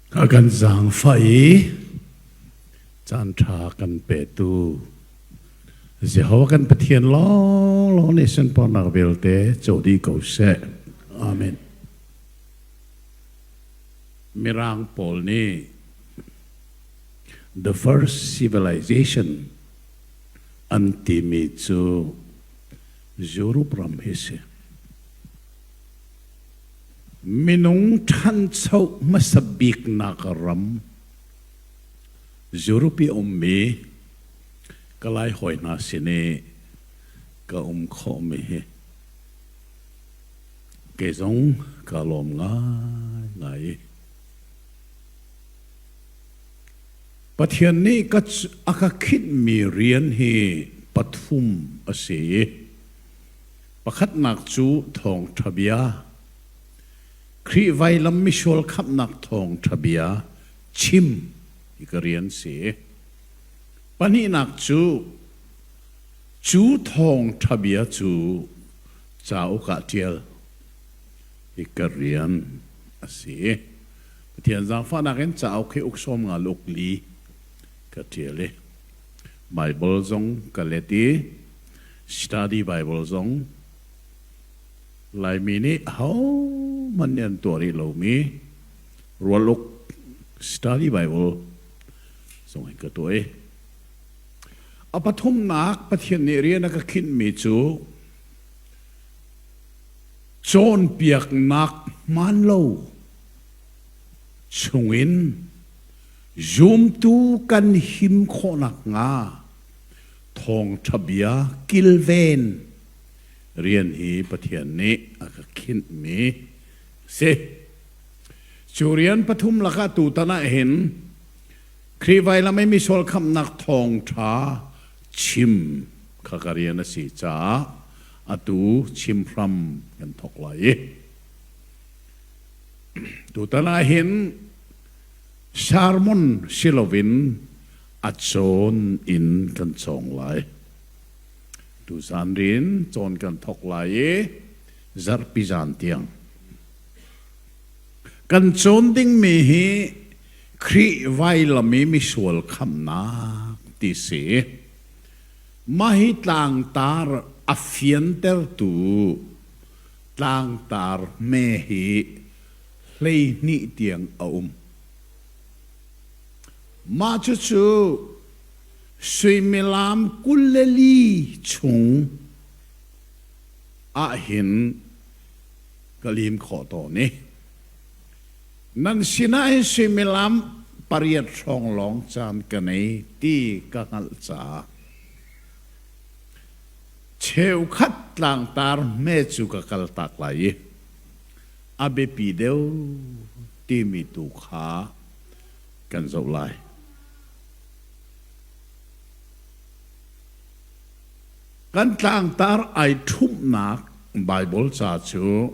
A kan zaangfah i caanṭha kan petu Jehovah kan Pathian lawnglawng nih sunparnak vialte co dih ko seh. Amen. Mirang pawl nih the first civilization an timi cu Europe ram hi si. Minung ṭhancho hmasa biknak ram Europe i ummi ka lai hawi hna sin i ka um khawhmi hi kei zong kaa lawm ngaingai. Pathian nih a ka khinhmi rian hi pathum a si i Pakhatnak cu thawngṭha bia. Khrih vailam misual khamhnak thawngṭha bia chim hi ka rian si. Pahnihnak cu cu thawngṭha bia cu cauk ah ṭial hi ka rian a si. Pathian zaangfahnak in cauk hi uk sawm nga le uk li ka ṭial i Baibal zong ka let i Study Bible zong Laimi nih ahohmanh nih an tuah rih lomi rualuk Study Bible zong in ka tuah i a pathumnak Pathian nih rian a ka khinhmi cu cawnpiaknak hmaan lo chungin zumtu kan him khawh nakhnga Thawngṭha bia kilven rian hi Pathian nih a ka khinhmi a si. Cu rian pathum lakah tutan ah hin Khrih vailam i misual khamhnak thawngṭha chim kha ka rian a si caah atu chim hram kan thawk lai i tutan ah hin sermon si loin a cawn in kan cawng lai. Tuzan rin cawn kan thawk lai i zarhpi zan tiang. Kan cawn dingmi hi Khrih vailam i misual khamhnak ti si. Mah hi tlangtar a fiantertu tlangtar hme hi 12 tiang a um. Mah cucu suimilam 24 chung ahhin ka lim khawh tawn i nan sinah hin suimilam pariat hrawng lawng caan ka nei ti ka hngalh caah cheukhat tlangtar hme cu ka kaltak lai i a biapi deuh timi tu kha kan zoh lai. Kan tlangtar ai ṭhumhnak Baibal ca cu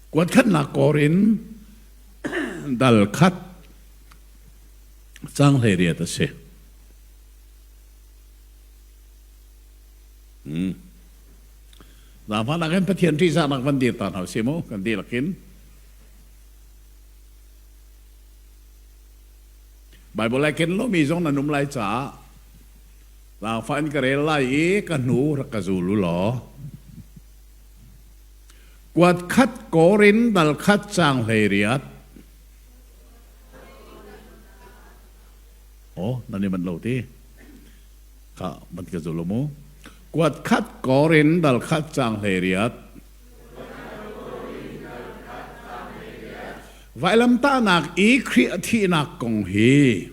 kuatkhatnak kawr in dal khat cang 18 a si. Hmm. Zaangfahnak in Pathian ṭihzahnak van dir ta hna usih mu kan dihlak in. Baibal ai ken lomi zong nan um lai caah zaangfah in ka rel lai i ka hnu rak ka zul u law. Kuat khat kawr in dal khat caang 18. Oh, nan i manh lo ti. Kha man ka zul mu. Kuat khat kawr in dal khat caang 18. Vailamtahnak i Khrih a thihnak kong hi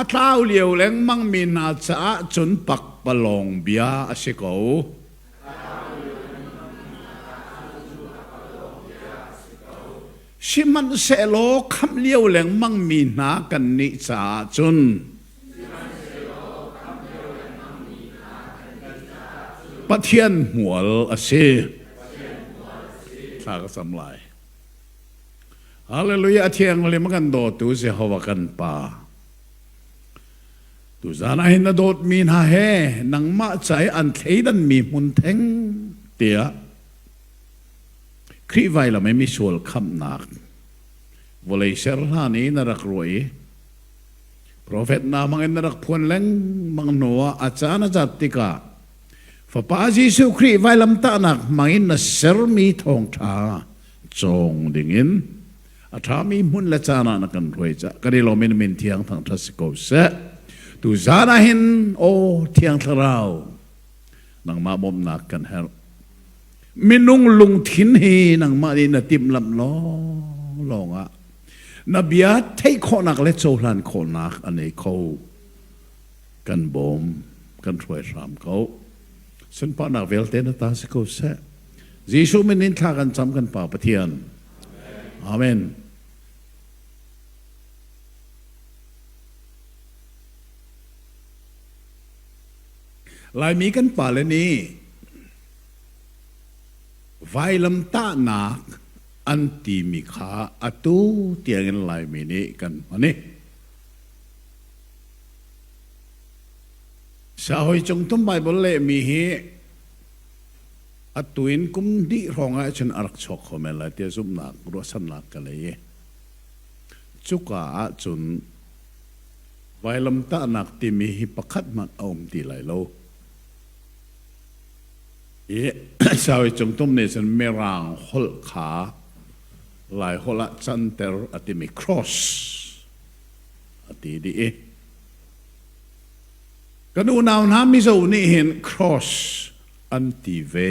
a tlau lio lengmangmi hna caah cun pakpalawng bia a si ko. Sihmanhsehlaw khamh lio lengmangmi hna kannih caah cun Pathian hmual a si. Thla ka cam lai. Hallelujah a thianglim kan dawtu Jehovah kan Pa. Tuzan ah hin na dawtmi hna he nangmah ca i an thleidanmi hmun theng tiah. Khrih vailam i misual khamhnak vawlei ser hlan i na rak ruah i profet hna hmangin na rak phuan lengmang hnuah a caan a zat tikah Fapa Jesuh Khrih vailamtahnak hmangin na sermi thawngṭha cawng dingin a ṭhami hmun le caan ah na kan hruai cah kan i lawm in min thiang thangṭhat si ko seh. Tu zan ah hin aw Thiang Thlarau nangmah bawmhnak kan herh. Minung lungthin hi nangmah nih na timhlamh lawnglawng ah na bia theih khawhnak le cohlan khawhnak a nei kho. Kan bawm, kan hruai hram ko. Sunparnak vialte na ta si ko seh. Jesuh min in thla kan cam kan Pa Pathian. Amen. Laimi kan pale nih vailamtahnak an timi kha atu tiangin Laimi nih kan hman i Sahoi cungtum Baibal lehmi hi atu in kum hnih hrawng ah cun a rak chuak kho men lai tiah zumhnak ruahchannak ka lei i cuka ah cun vailamtahnak timi hi pakhat hmanh a um ti lai lo. I Sawi Cungtum nih cun Mirang holh kha Lai holh ah canter a timi cross a ti dih i kan unau hna Mizo nih hin cross an ti ve.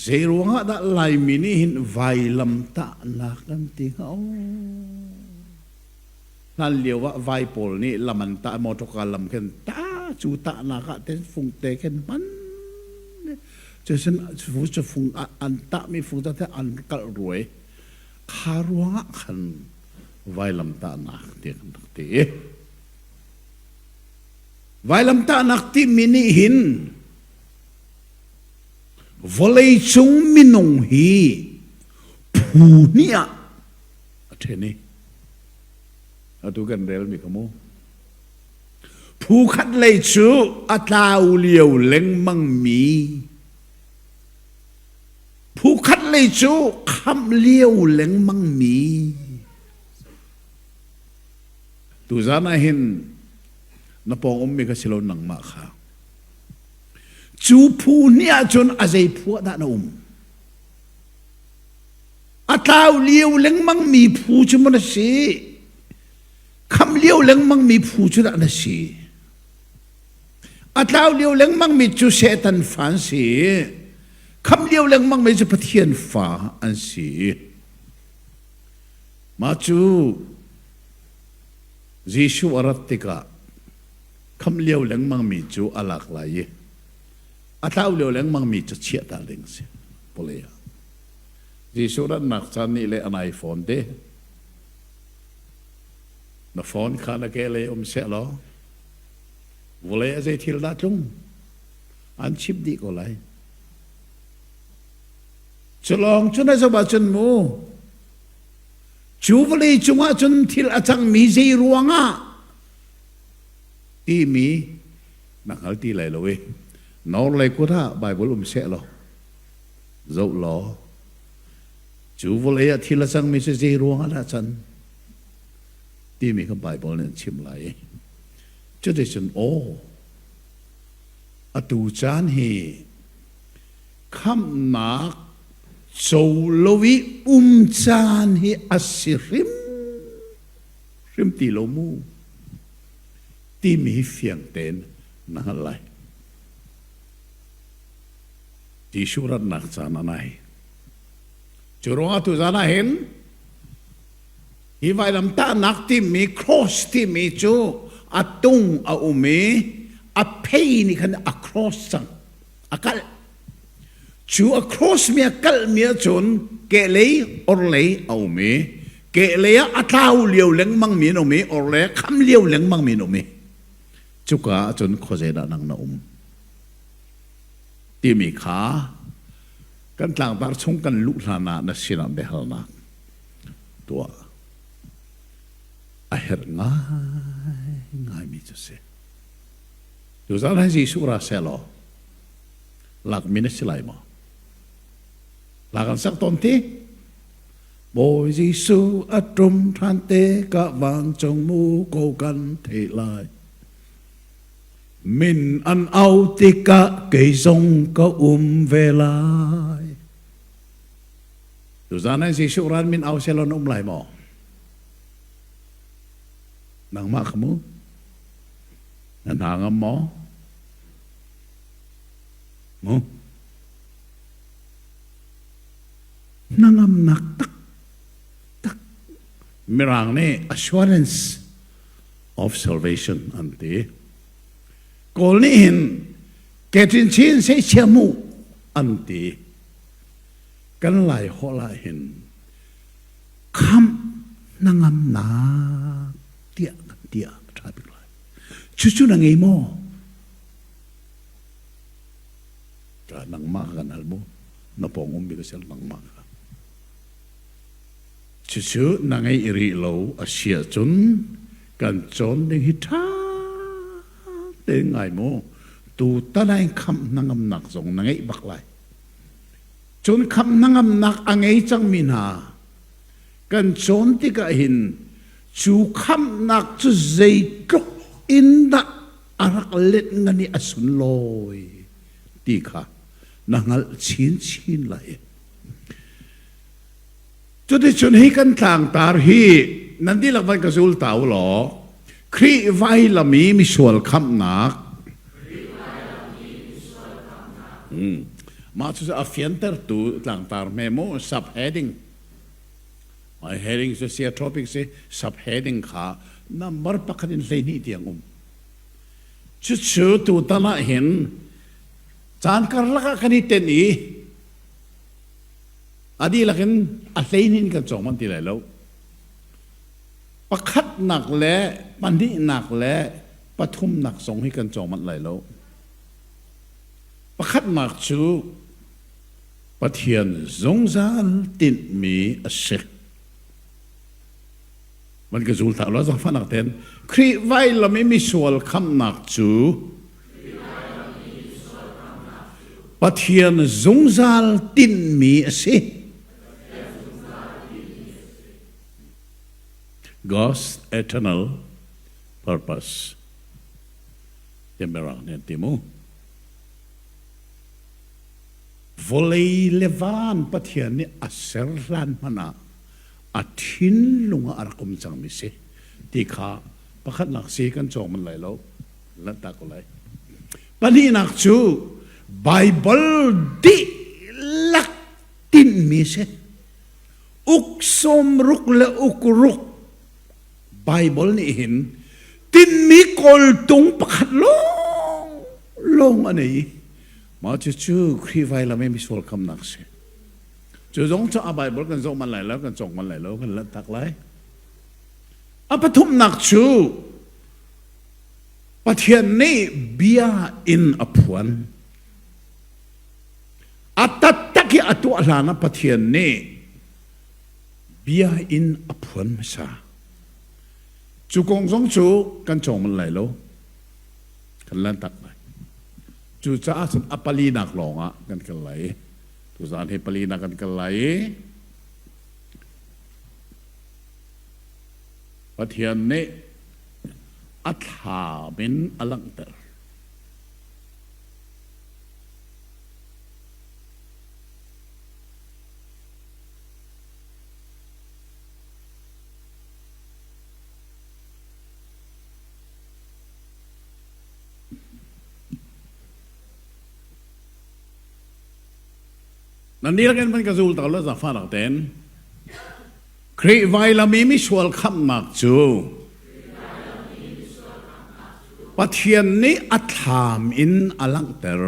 Zei ruangah dah Laimi nih hin vailamtahnak an ti hnga? Hlan lio ah vai pawl nih lam an tah motorka lam khin ta cu tahnak ah ten fung te khin hman cusin cu fung an tahmi fung te an kalh ruai kha ruangah khan vailamtahnak ti kan rak ti. Vailamtahnak timi nih hin Vawleicung minung hi phu hnih ah a ṭhen i atu kan relmi kha mu. Phu khat lei cu a tlau lio lengmang mi, phu khat lei cu khamh lio lengmang mi. Tuzan ah hin na pawng ummi kha si lo nangmah kha. Cu phu hnih ahcun a zei phu ah dah na um? A tlau lio lengmang mi phu cu maw na si? Khamh lio lengmang mi phu cu dah na si? A tlau lio lengmang mi cu Satan fa an si. Khamh lio lengmang mi cu Pathian fa an si. Mah cu Jesuh a rat tikah Khamh lio lengmangmi cu a lak lai i a tlau lio lengmangmi cu chiahter ding a si. Vawlei ah. Jesuh ratnak caan nih le a nai fawn te. Na phone kha na ke lei um seh law vawlei a zei thil dah tlung an chimh dih ko lai. Cu lawng cu na zoh ahcun mu cu vawlei cungah cun thil a cangmi zei ruangah timi na hngal ti lai lo i nawr lei kut ah Baibal um seh law zoh law cu vawlei ah thil a cangmi cu zei ruangah dah can timi kha Baibal nih an chim lai i cuticun aw atu caan hi khamhnak co lo i um caan hi a si hrim hrim ti lo mu timi hi fiang tein na hngalh lai. Jesuh ratnak caan a nai. Cu ruangah tuzan ah hin hi vailamtahnak timi cross timi cu a tung a um i a phei nih khan a cross cang a kalh Cu a cross mi a kalhmi ahcun kehlei orhlei a um i kehlei ah a tlau lio lengmang mi an um i orhlei ah kham lio lengmang mi an um i cuka ahcun khuazei dah nang na um timi kha kan tlangtar chung kan luh hlan ah na sinah biahalnak tuah a herh ngaingaimi cu si. Tuzaan hi Jesuh ra seh law lakmi na si lai maw? La kan sak tawn ti. Bawi Jesuh a ṭum ṭhan te ka vancung mu ko kan theih lai. Min an au tikah kei zong ka um ve lai. Tuzan ah Jesuh ran min au selaw na um lai maw? Nangmah kha mu? Na hna ngam maw? Mu? Hnangamnak taktak Mirang nih assurance of salvation an ti. Kawl nih hin keṭin chin sei chia mu an ti. Kan Lai holh ah hin khamh hnangamnak tiah kan ti ah a ṭha bik lai. Cucu na ngei maw? Ka nangmah kan hal mu. Na pawng um bik a si nangmah kha. Cucu na ngeih rih lo a si ahcun kan cawn ding hi ṭha tein ngai mu. Tutan ah in khamh hnangamnak zong na ngeih bak lai. Cun khamh hnangamnak a ngei cangmi hna kan cawn tikah hin cu khamhnak cu zeitluk in dah a rak let ngan i a sunlawi ti kha na hngalh chinchin lai. Cuticun hi kan tlangtar hi nan dihlak van ka zul ta u law Khrih vailam i misual khamhnak mah cu a fiantertu tlangtar hme mu subheading my heading cu sia topic si subheading kha number pakhat in 12 tiang um cucu tutan ah hin caan karlak ah kan i ten i a dihlak in a hleihnih in kan cawng manh ti lai lo. Pakhatnak le pahnihnak le pathumnak zong hi kan cawng manh lai lo. Pakhatnak cu Pathian zungzal tinhmi a si. Man ka zul ta lo zangfahnak ten Khrih vailam i misual khamhnak cu Pathian zungzal tinhmi a si. God's eternal purpose. Timirang nih an ti mu. Vawlei le van Pathian nih a ser hlan hmanh ah a thinlung ah a rak um cangmi si ti kha pakhatnak si kan cawng man lai lo. Lanhtak ko lai. Pahnihnak cu Baibal dihlak tinhmi si. Uk sawmruk le uk ruk Baibal nih hin tinhmi kawltung pakhat lawng lawng a nei. Mah cucu Khrih vailam i misual khamnak si. Cu zong cu a Baibal kan zoh man lai lo, kan cawk man lai lo, kan lanhtak lai. A pathumnak cu Pathian nih bia in a phuan. A taktak i a tuah hlan ah Pathian nih bia in a phuan hmasa. Cu kong zong cu kan cawng bal lai lo. Kan lan tak lai. Cucaah cun a palinak lawng ah kan kal lai. Tuzaan hi palinak kan kal lai i Pathian nih a thlam in a langhter. Nan dihlak in van ka zul ta lo zaangfahnak tein. Khrih vailam i misual khamhnak cu Pathian nih a thlam in a langhter.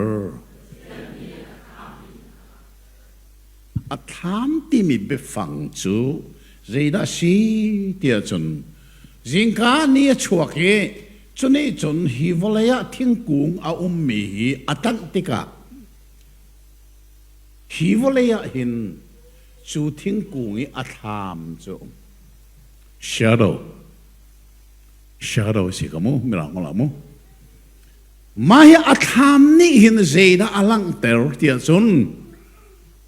A thlam timi biafang cu zeidah a si tiah cun zingka ni a chuak i cunih cun hi vawlei ah thingkung a ummi hi a tanh tikah hi vawlei ah hin Cu thingkung i a thlam cu shadow shadow si ka mu mirang la mu mah hi a thlam nih hin zeidah a langhter tiah cun.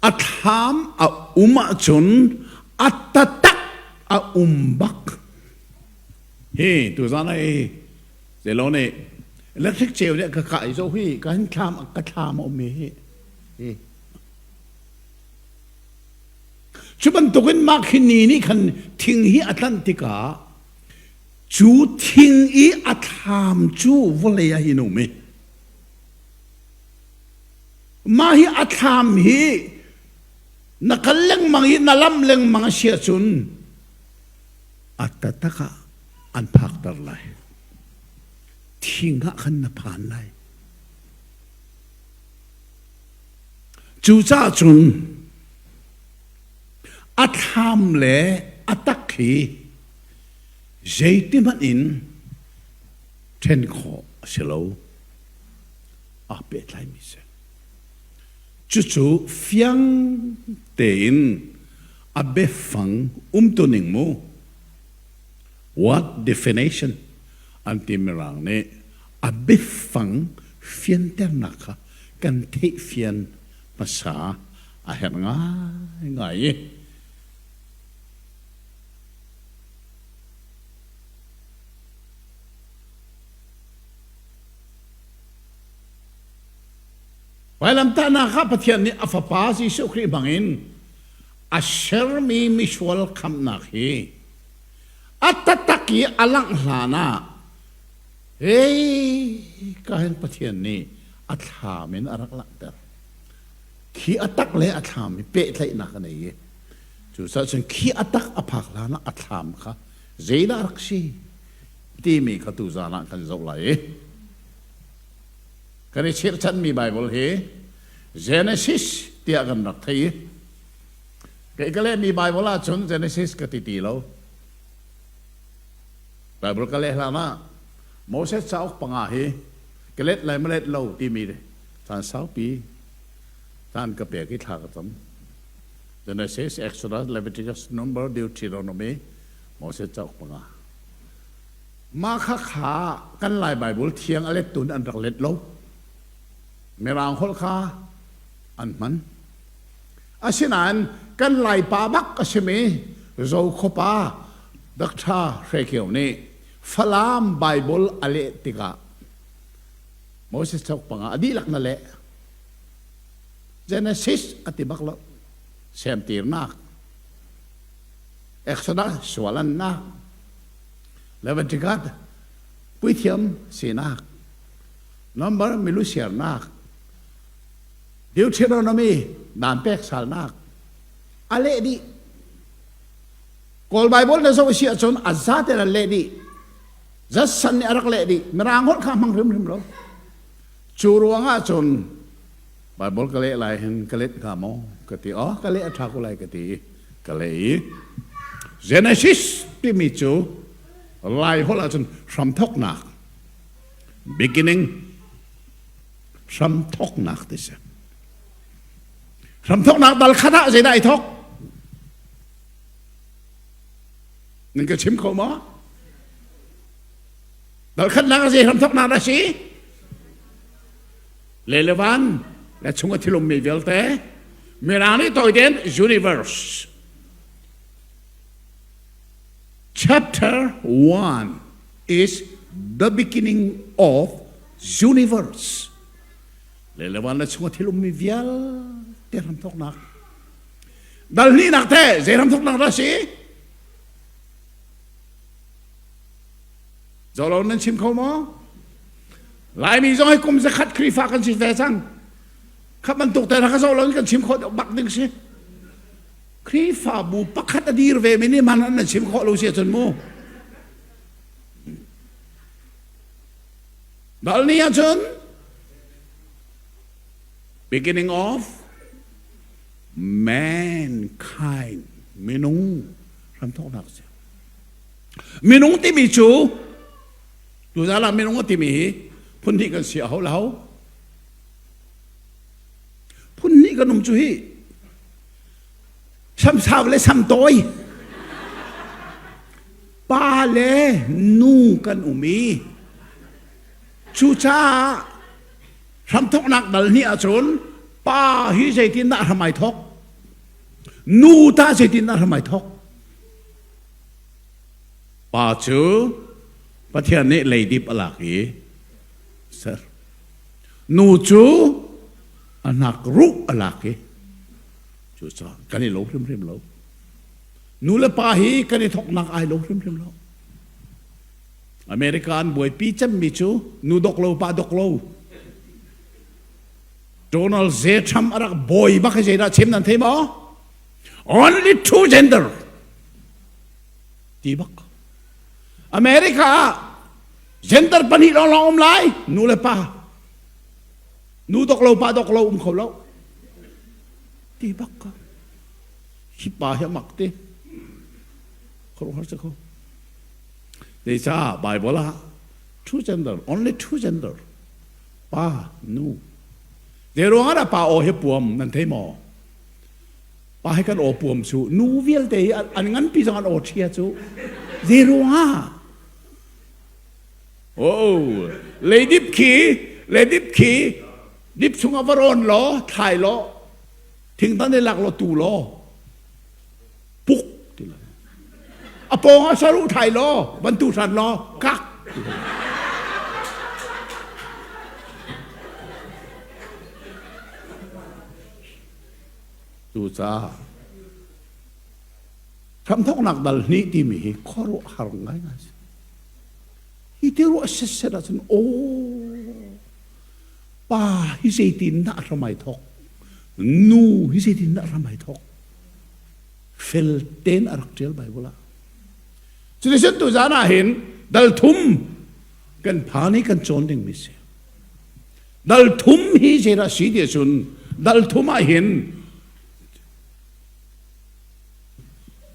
A thlam a um ahcun a tatak a um bak. Hi tuzan ai zelo nih electric ceu nih ka kah i zo hi ka hin thlam ka thlam a um mi hi. Hi. Cu bantukin mah khi ni nih khan thing hi a tlanh tikah cu thing i a thlam cu vawlei ah hin um i mah hi a thlam hi na kal lengmang i na lam lengmang a si ahcun a taktak ah an phakter lai. Thing ah khan na phan lai. Cucaah cun a thlam le a tak hi zeitihmanh in ṭhen khawh a si lo. Aa pehtlaimi si. Cucu fiang tein a biafang umtuning mu what definition an ti mirang nih a biafang fianternak kha kan theihfian hmasa a herh ngaingai i Vailamtahnak ah Pathian nih a Fapa Jesuh Khrih hmangin a sermi misual khamhnak hi a taktak i a langh hlan ah Hei ka hin Pathian nih a thlam in a rak langhter. Khi a tak le a thlam hi pehtlaihnak a nei i cucaah cun khi a tak a phak hlan ah a thlam kha zeidah rak si timi kha tuzaan ah kan zoh lai i kan i chirhchanmi Baibal hi Genesis tiah kan rak thei i kei ka lehmi Baibal ahcun Genesis ka ti ti lo. Baibal ka leh hlan ah Moses cauk panga hi ka let lai ma let lo timi caan saupi caan ka pek i thla ka cam. Genesis, Exodus, Leviticus, Number, Deuteronomy, Moses cauk panga. Mah kha kha kan Lai Baibal thiang a let tun an rak let lo. Mirang holh kha an hman. Asinain kan Laipa bak a simi Zokhawpa Dr. Hre Kio nih Falam Baibal a leh tikah Moses cauk panga a dihlak na leh. Genesis a ti bak lo. Semtirnak. Exodus sualannak. Leviticus puithiam sinak. Number milu siarnak. Deuteronomy dan pek salnak a leh dih. Kawl Bible na zoh si ahcun a zate an leh dih. Zatsan nih a rak leh dih. Mirang holh kha hmang hrimhrim lo. Cu ruang ah cun Bible ka leh lai hin ka let hnga maw ka ti. Oh, ka leh a ṭha ko lai ka ti i ka leh i Genesis timi cu Lai holh ahcun hramthoknak beginning hramthoknak ti si. Hramthoknak dal khat ah zeidah ai thok? Nan ka chim kho maw? Dal khatnak a zei hramthoknak dah si? Le le van le chung a thilummi vialte Mirang nih tawi tein universe chapter 1 is the beginning of universe. Le le van le chung a thil ummi vialte hramthawknak. Dal hnihnak te zei hramthawknak dah si? Zolo nan chim kho maw? Laimi zong hi kum zakhat Khrihfa kan si ve cang. Kha bantuk te ka zoh lo kan chim khawh bak ding si. Khrihfabu pakhat a dir ve mi nih man an chim khawh lo si ahcun mu. Dal ni ahcun beginning of mankind minung hramthawknak si. Minung timi cu tuzaan ah minung a timi hi phun hnih kan si a ho lo. Phun hnih kan um cu hi samsau le samtawi pa le nu kan um i cucaah hramthawknak dal hnih ahcun pa hi zeitindah hram ai thawk? Nu ta zeitin dah hram ai thawk? Pa cu Pathian nih leidip a lak i ser. Nu cu a hnak ruh a lak i cucaah kan i lo hrimhrim lo. Nu le pa hi kan i thawknak ai lo hrimhrim lo. America an buaipi cemmi cu nu dok lo pa dok lo. Donald J. Trump a rak bawi bak hi zeidah chim nan thei maw? Only two gender ti bak. America ah gender pahnih lawnglawng um lai nu le pa. Nu dok lo pa dok lo um kho lo. Ti bak ka. Hi pa hi a mak te. Khuaruahhar si kho. Zeicah Bible ah two gender, only two gender. Pa, nu. Zei ruangah dah pa aw hi puam nan thei maw? Pa hi kan aw puam cu nu vialte hi an nganpi zong an aw ṭhia cu. Zei ruangah? Oh, leidip khi, leidip khi dip chungah va rawn law, thlai law, thingtan i lak law tu law, puk ti lo. A pawng ah saruh thai law, van tu hran law, kak. Cucaah hramthawknak dal hnih timi hi khuaruahhar ngaingai si. Hi ti ruah setset ahcun aw pa hi zeitin dah hram ai thawk nu hi zeitin dah hram ai thawk fel tein a rak ṭial Bible ah. Cuticun tuzaan ah hin dal thum kan phan i kan cawn dingmi si. Dal thum hi zeidah si ti ahcun dal thum ah hin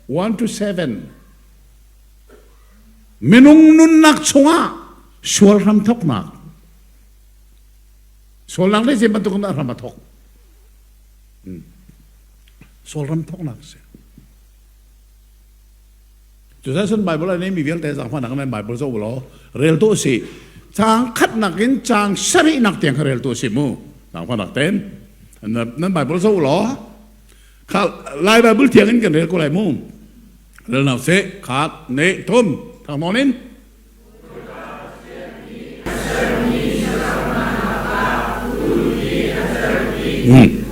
1 to 7 minung nunnak chungah sual hram thoknak sualnak le zei bantuk in dah hram a thok Sualram thawknak a si. Cucaah cun Bible a neimi vialte zaangfahnak nan Bible zoh law rel tu si. Caang khatnak in caang sarihnak tiang kha rel tu si mu. Zaangfahnak ten. Nan Bible zoh law kha Lai Bible thiang in kan rel ko lai mu. Rel hna sih. Khat, ne, thum. Thang nawn in. Mm.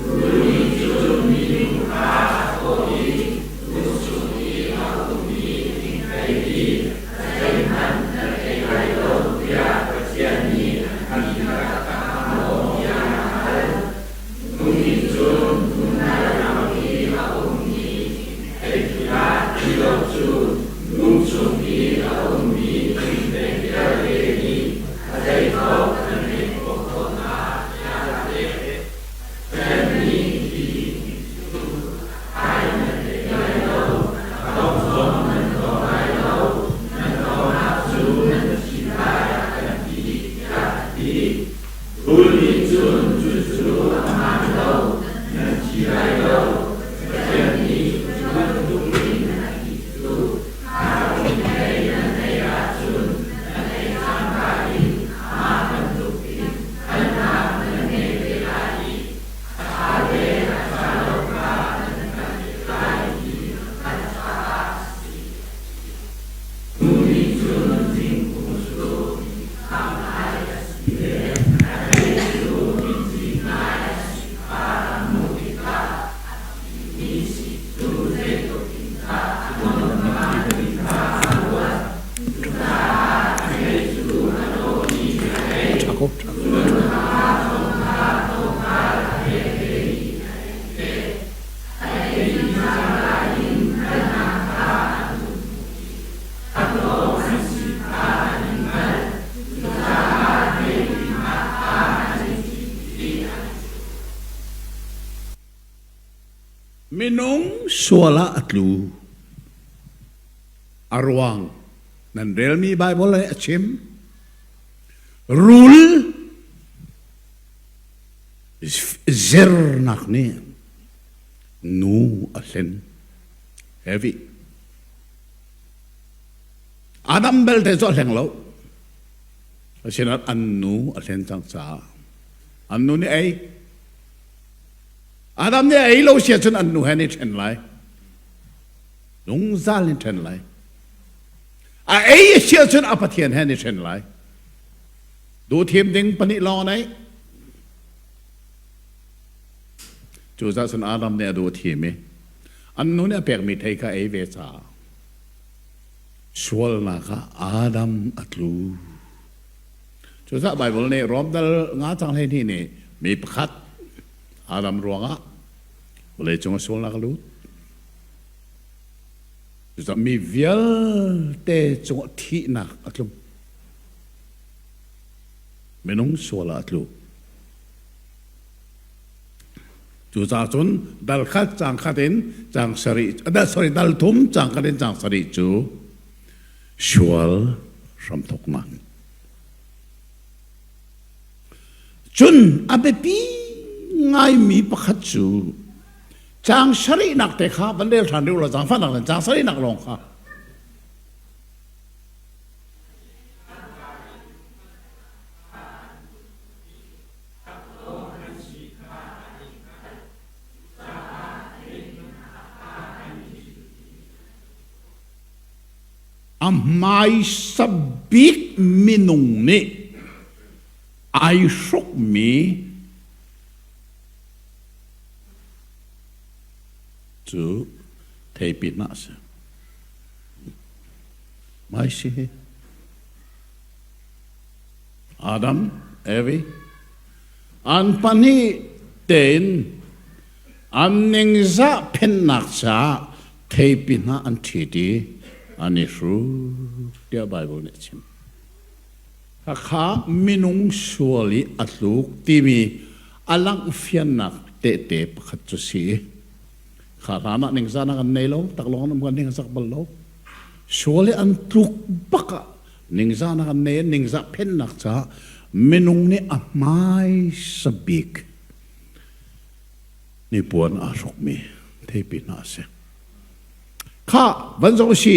Minung sual ah a tlu. A ruang nan relmi Bible nih a chim. Rul zernak nih nu a hlen. Heavy. Adam belte cu a hleng lo. Asinain an nu a hlen cang caah an nu nih ei. Adam nih a ei lo si ahcun an nu he an i ṭhen lai. Zungzal in ṭhen lai. A ei a si ahcun a Pathian he an i ṭhen lai. Duhthim ding pahnih lawng a neih. Cucaah cun Adam nih a duh thim i an nu nih a pekmi thei kha ei ve caah sualnak ah Adam a tlu. Cucaah Baibal nih Rom dal nga cang 12 nih mi pakhat Adam ruangah vawleicung a sualnak a lut. Cucaah mi vialte cungah thihnak a tlung. Minung sual ah a tlu. Cucaah cun dal khat caang khat in caang sarih, sorry, dal thum caang khat in caang sarih cu sual hramthawknak. Cun a biapi ngaimi pakhat cu caang sarihnak te kha van rel ṭhan rih u law zaangfahnak in caang sarihnak lawng kha. A hmaisa bik minung nih ai hrukmi cu theipi hnah a si. Mai si hi. Adam, Evi, an pahnih tein an ningzah phennak caah theipi hna an ṭhit i an i hruk tiah Baibal nih a chim. Khakha minung sual i a tluk timi a langhfiannak tehte pakhat cu si. Kha hlan ah ningzahnak an nei lo, taklawng an um kan ning a zak bal lo. Sual i an tluk bak ah Ningzahnak an nei ningzah phennak caah minung nih a hmaisa bik hnipuan aa hrukmi theipi hna a si. Kha van zoh si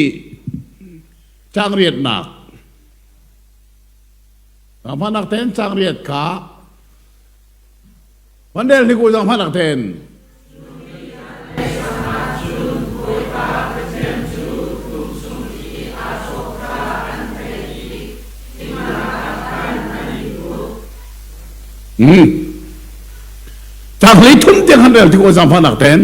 caang riatnak Zaangfahnak tein caang riat kha Van rel hnik u zaangfahnak tein. Hmm. Caang hlei thum tiang han rel tik u zaangfahnak tein.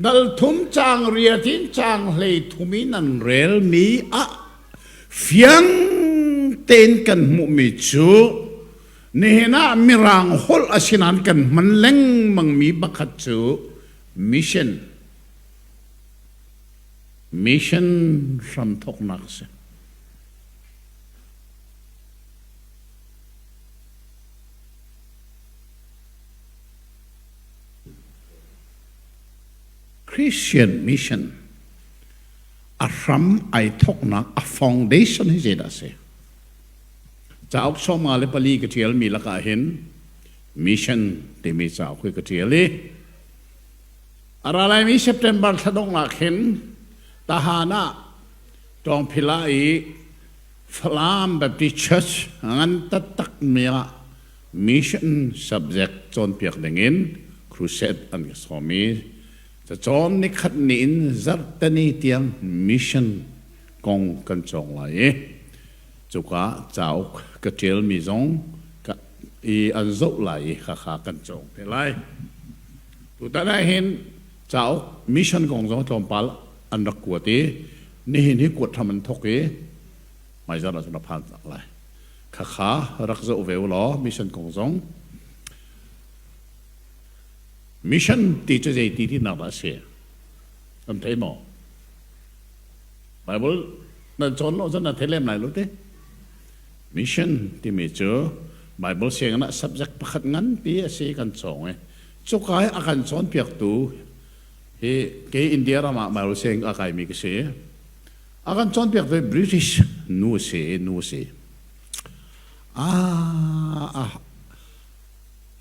Dal thum caang riat in caang hlei thum in an relmi ah fiang tein kan hmuhmi cu nihin ah Mirang holh a si nain kan hman lengmangmi pakhat cu mission mission hramthawknak a si. Christian mission a hram ai thawknak a foundation hi zeidah a si? Cauk 54 ka ṭialmi lakah hin mission timi cauk hi ka ṭial i a ra laimi September thla dongh ah khin Tahan ah Tawngphila i Falam Baptist Church ngan taktakmi ah mission subject cawnpiak dingin crusade an ka sawm i cacawn nikhat ni in zarhteni tiang mission kong kan cawng lai i cuka cauk ka ṭialmi zong ka i an zoh lai i khakha kan cawng te lai. Tutan ah hin. Cauk mission kong zong tlawmpal an rak kuat i nihin hi kuat hram an thawk i hmaizarh ah cun a phan cang lai. Khakha rak zoh ve u law mission kong zong mission ti cu zei ti tinak dah a si? Kan thei maw? Bible nan cawn lo cun na thei lem lai lo te. Mission timi cu Bible sianginn ah subject pakhat nganpi a si kan cawng i cuka i a kan cawnpiaktu hi kei India ram ah Bible sianginn a kaimi ka si. A kan cawnpiaktu hi British nu si nu si. Ah,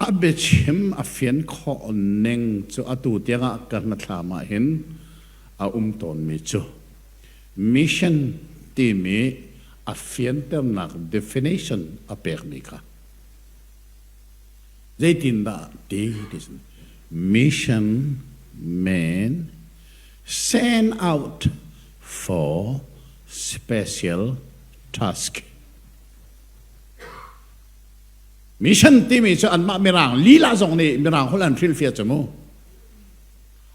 a biachim a fian khawh ning cu atu tiangah ka hnathlam ah hin a um tawnmi cu mission timi a fianternak definition a pekmi kha zeitindah ti ti mission man send out for special task mission timi cu anmah mirang lila zong nih mirang holh an hrilhfiah cu mu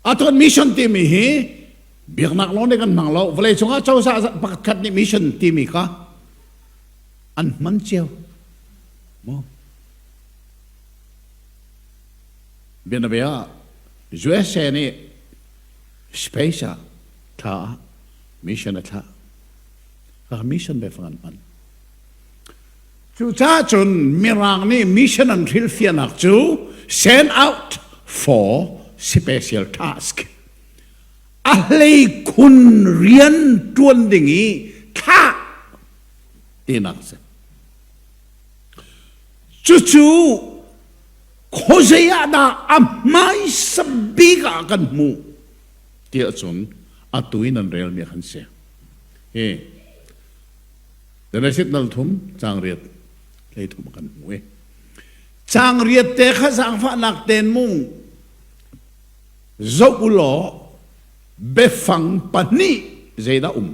Atuan mission timi hi biaknak lawng nih kan hmang lo. Vawlei cungah cozah pakhatkhat nih mission timi kha an hman cio. Mu. Bianabia USA nih space ah thla ah mission a thlah. Kha mission biafang an hman. Cucaah cun Mirang nih mission an hrilhfiahnak cu send out for special task. A hleikhun rian ṭuan ding i thlah tinak si. Cucu khuazei ah dah a hmaisa bik ah kan hmuh tiah cun atu in an relmi kan si. Hi Genesis nal thum caang riat hlei thum a kan hmu i caang riat te kha zaangfahnak ten mung zoh u law biafang pahnih zeidah um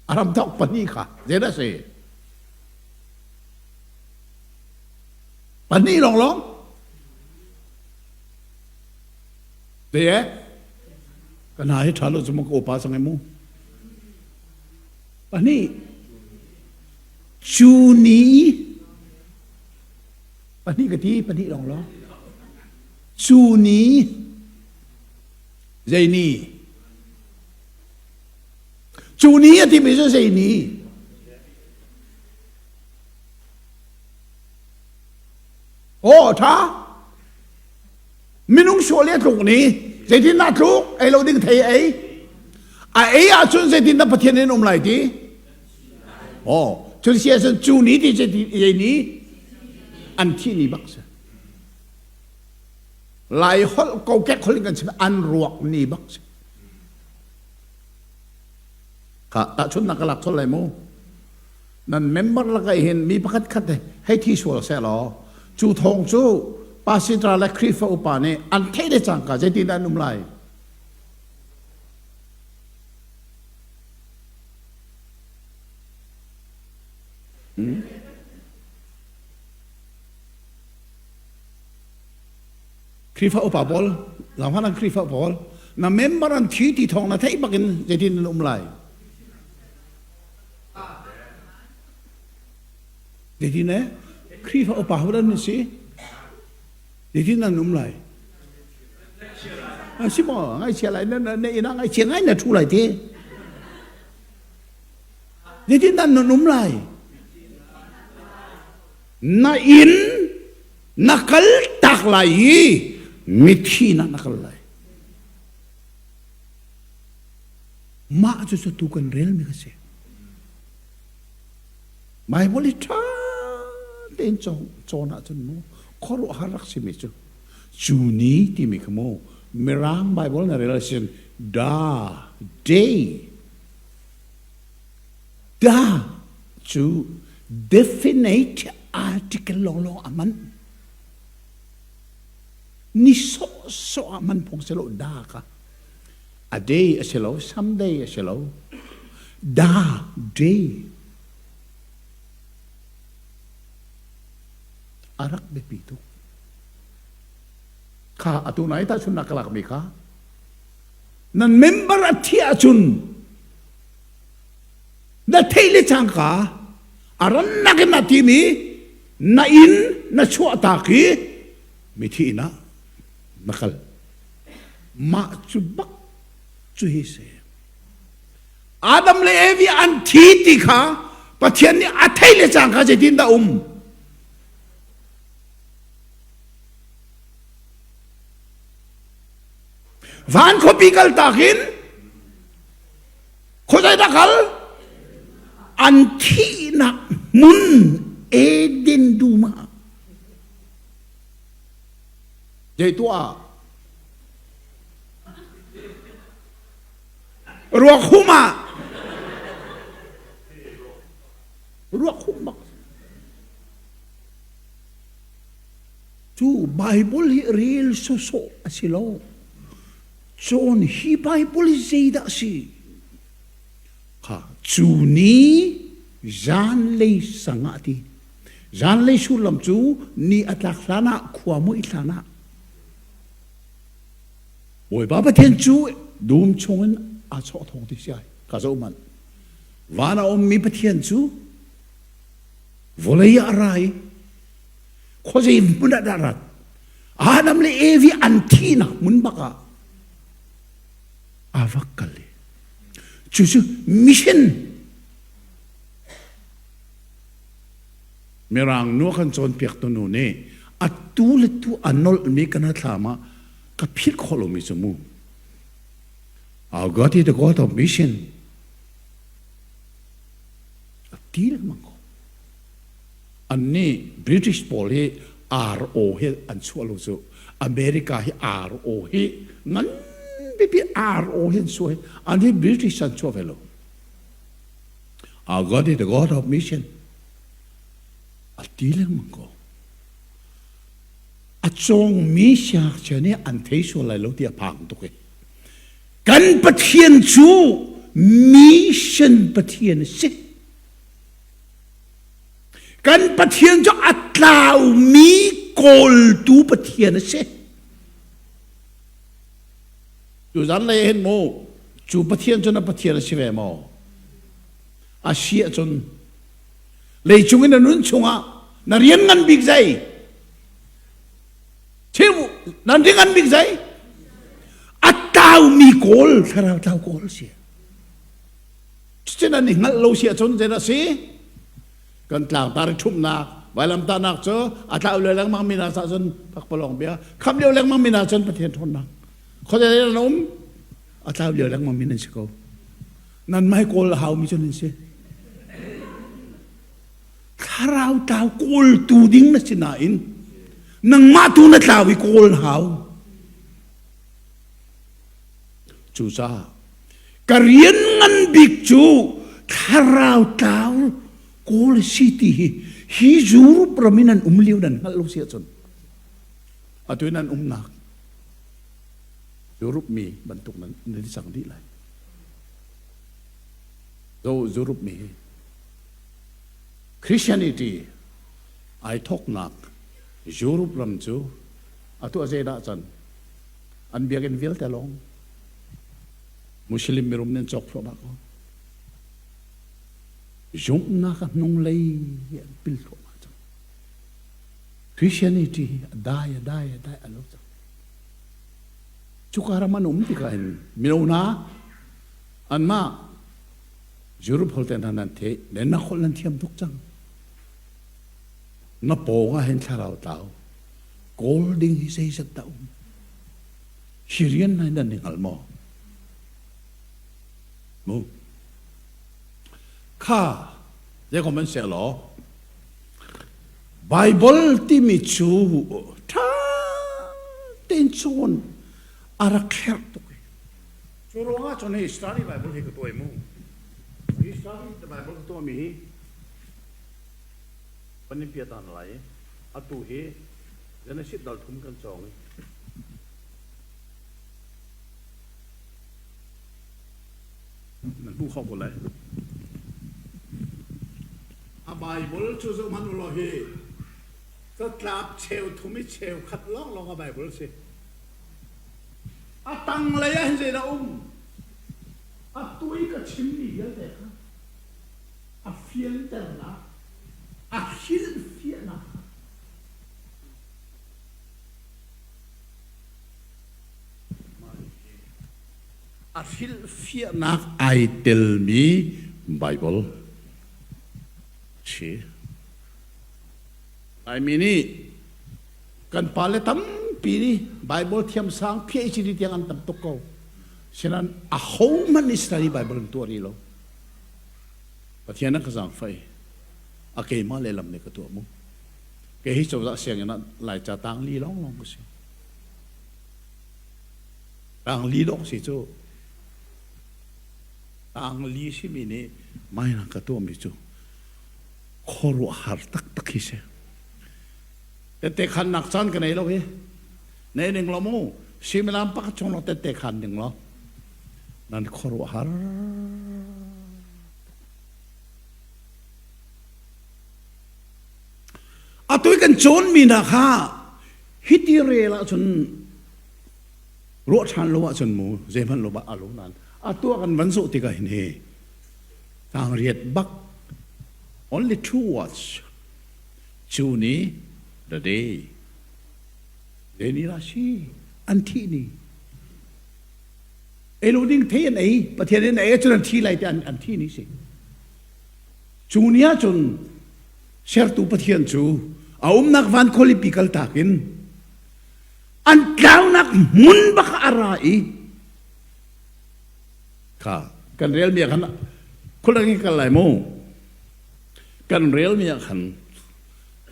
a ramthok pahnih kha zeidah si pahnih lawnglawng te e ka hna hi ṭha lo cu mu ka upa cang i mu Pahnih. Cu ni pahnih ka ti pahnih lawng lawng. Cu ni zei ni? Cu ni a timi cu zei ni? Aw ṭha. Minung sual i a tluk ni zeitin dah tluk ei lo ding thei ei a ei ahcun zeitin dah Pathian in um lai ti oh cun si ahcun cu ni ti zei ni an thih ni bak si lai holh kokek holh in kan chim an ruak ni bak si kha tahchunnak ka lak thol lai mu Nan member lakah hin mi pakhat khat hei thi sual seh law cu thawng cu pastor le Khrihfa upa nih an theih le cangka zeitin an um lai? Hmm? Khrihfa upa pawl, zangfah an Khrihfa pawl, na member an thi ti thawng na theih bakin zeitin an um lai? Zeitin eh? Khrihfa upa ho an si? Zeitin an um lai? A si maw? Ngaihchia lai na na inn ah ngaihchia ngai na ṭhu lai te. Zeitin an nun um lai? Na inn na kal tak lai i mithi na na kal lai. Mah cucu tu kan relmi ka si. Bible i ṭha tein cawn ahcun mu khuaruahhar rak simi cu cu ni timi kha mu Mirang Bible na rel ahcun da day da cu definite article lawnglawng a man ni sawhsawh ah man phung si lo da kha A day a si lo, someday a si lo. Da day. A rak biapi tuk. Kha atu nai tahchunnak ka lakmi kha nan member a thih ahcun na theih le cangka a rannak in na timi na inn na chuahtak i mithi inn ah na kal. Mah cu bak cu hi si. Adam le Evi an thi ti kha Pathian nih a theih le cangka zeitin dah um? Van khuapi kaltak in khuazei dah kal? An thihnak hmun Eden dum ah. Zei tuah? Ruak hum ah. Ruak hum bak. Cu Bible hi rel sawsawh a si lo. Cawn hi Bible hi zeidah a si? Kha cu ni zanlei sang ah ti. Zanlei sullam cu ni a tlak hlan ah khua muih hlan ah Bawipa Pathian cu dum chungin aa chawh thawng ti si ai. Ka zoh manh. Van a ummi Pathian cu vawlei ah a ra i khuazei hmun ah dah rat Adam le Evi an thihnak hmun bak ah a va kal i cucu mission Mirang nu kan cawnpiak tu nu nih a tu le tu a nolhmi kan hnathlam ah ka philh khawh lomi cu mu Our God is the God of mission a ti lengmang ko Annih British pawl hi RO hi an chuah lo cu. America hi RO hi ngan pipi RO hi an chuah hi an hi British an chuah ve lo. Our God is the God of mission. A ti lengmang ko. A cawngmi siangngakchia nih an thei sual lai lo ti a phang tuk i. Kan Pathian cu mission Pathian a si. Kan Pathian cu a tlaumi kawltu Pathian a si. Tuzan lei hin mu cu Pathian cu na Pathian a si ve maw? A si ahcun leicung in na nun chungah na rian ngan bik zei? Chim nan rian ngan bik zei? A tlaumi kawl, thlarau tlau kawl si. Cutin an i hngalh lo si ahcun zeidah a si? Kan tlangtar i ṭhumhnak, vailamtahnak cu a tlau lio lengmang mi hna caah cun pakpalawng bia, khamh lio lengmang mi hna cun Pathian ṭhawnnak. Khuazei nan um? A tlau lio lengmang mi nan si ko. Nan mai kawl a haumi cu nan si. Thlarau tlau kawltu ding na si nain nangmah tu na tlau i kawl na hau. Cucaah ka rian ngan bik cu thlarau tlau kawl si ti hi hi Europe ram in an um lio nan hngalh lo si ahcun atu in an umnak Europe mi bantuk nan nan i cang dih lai. Zo Europe mi hi Christianity ai thoknak Europe ram cu atu a zeidah can An biakinn vialte lawng Muslim mirum nih an cawk thluahmah ko. Zumhnak a hnunglei an pil thluahmah cang. Christianity hi a dai a dai a dai a lo cang. Cuka ram an um tikah hin mino hna anmah Europe holh te hna nan theih le na holh nan thiam tuk cang. Na pawng ah hin thlarau tlau kawl ding hi zeizat dah um hi rian hna nan i hngal maw mu kha zeikom an seh law Bible timi cu ṭha tein cawn a rak herh tuk i cu ruangah cun hi study Bible hi ka tuai mu hi study the Bible ka tuahmi hi kan in piatan lai atu hi Genesis dal thum kan cawng i nan hmu kho ko lai a Bible cu zoh hmanh u law hi catlap cheu thum i cheu khat lawnglawng a Bible si. A tanglei ah hin zeidah um? Atu i ka chimmi vialte kha a fianternak, a hrilhfiahnak kha a hrilhfiahnak ai telmi Baibal si. Laimi nih kan pale tampi nih Baibal thiamsang PhD tiang an tam tuk ko. Sinain ahohmanh nih study Bible an tuah rih lo. Pathian a ka zaangfah i a keimah lehlam nih ka tuah mu. Kei hi cozah sianginn ah Laica tang li lawnglawng ka si. Tang li lawng si cu. Tang li simi nih mai ka tuahmi cu khuaruahhar taktak hi si. Tette khannak caan ka nei lo hi. Nei ning lo mu. Suimilam pakhat chung lawng tette khan ding lo. Nan khuaruahhar. Atu i kan cawnmi hna kha hiti rel ahcun ruah ṭhan lo ahcun mu zeihmanh lo a lo nain atu ah kan van zawh tikah hin hi tangriat bak only two words cu ni the day zei ni lah si an thih ni ei lo ding thei an ei Pathian in ei ahcun an thi lai te an an thi ni si Cu ni ahcun sertu Pathian cu a umnak van khualipi kaltak in an tlaunak hmun bak a ra i kha kan relmi ah khan khualeng in kal lai mu kan relmi ah khan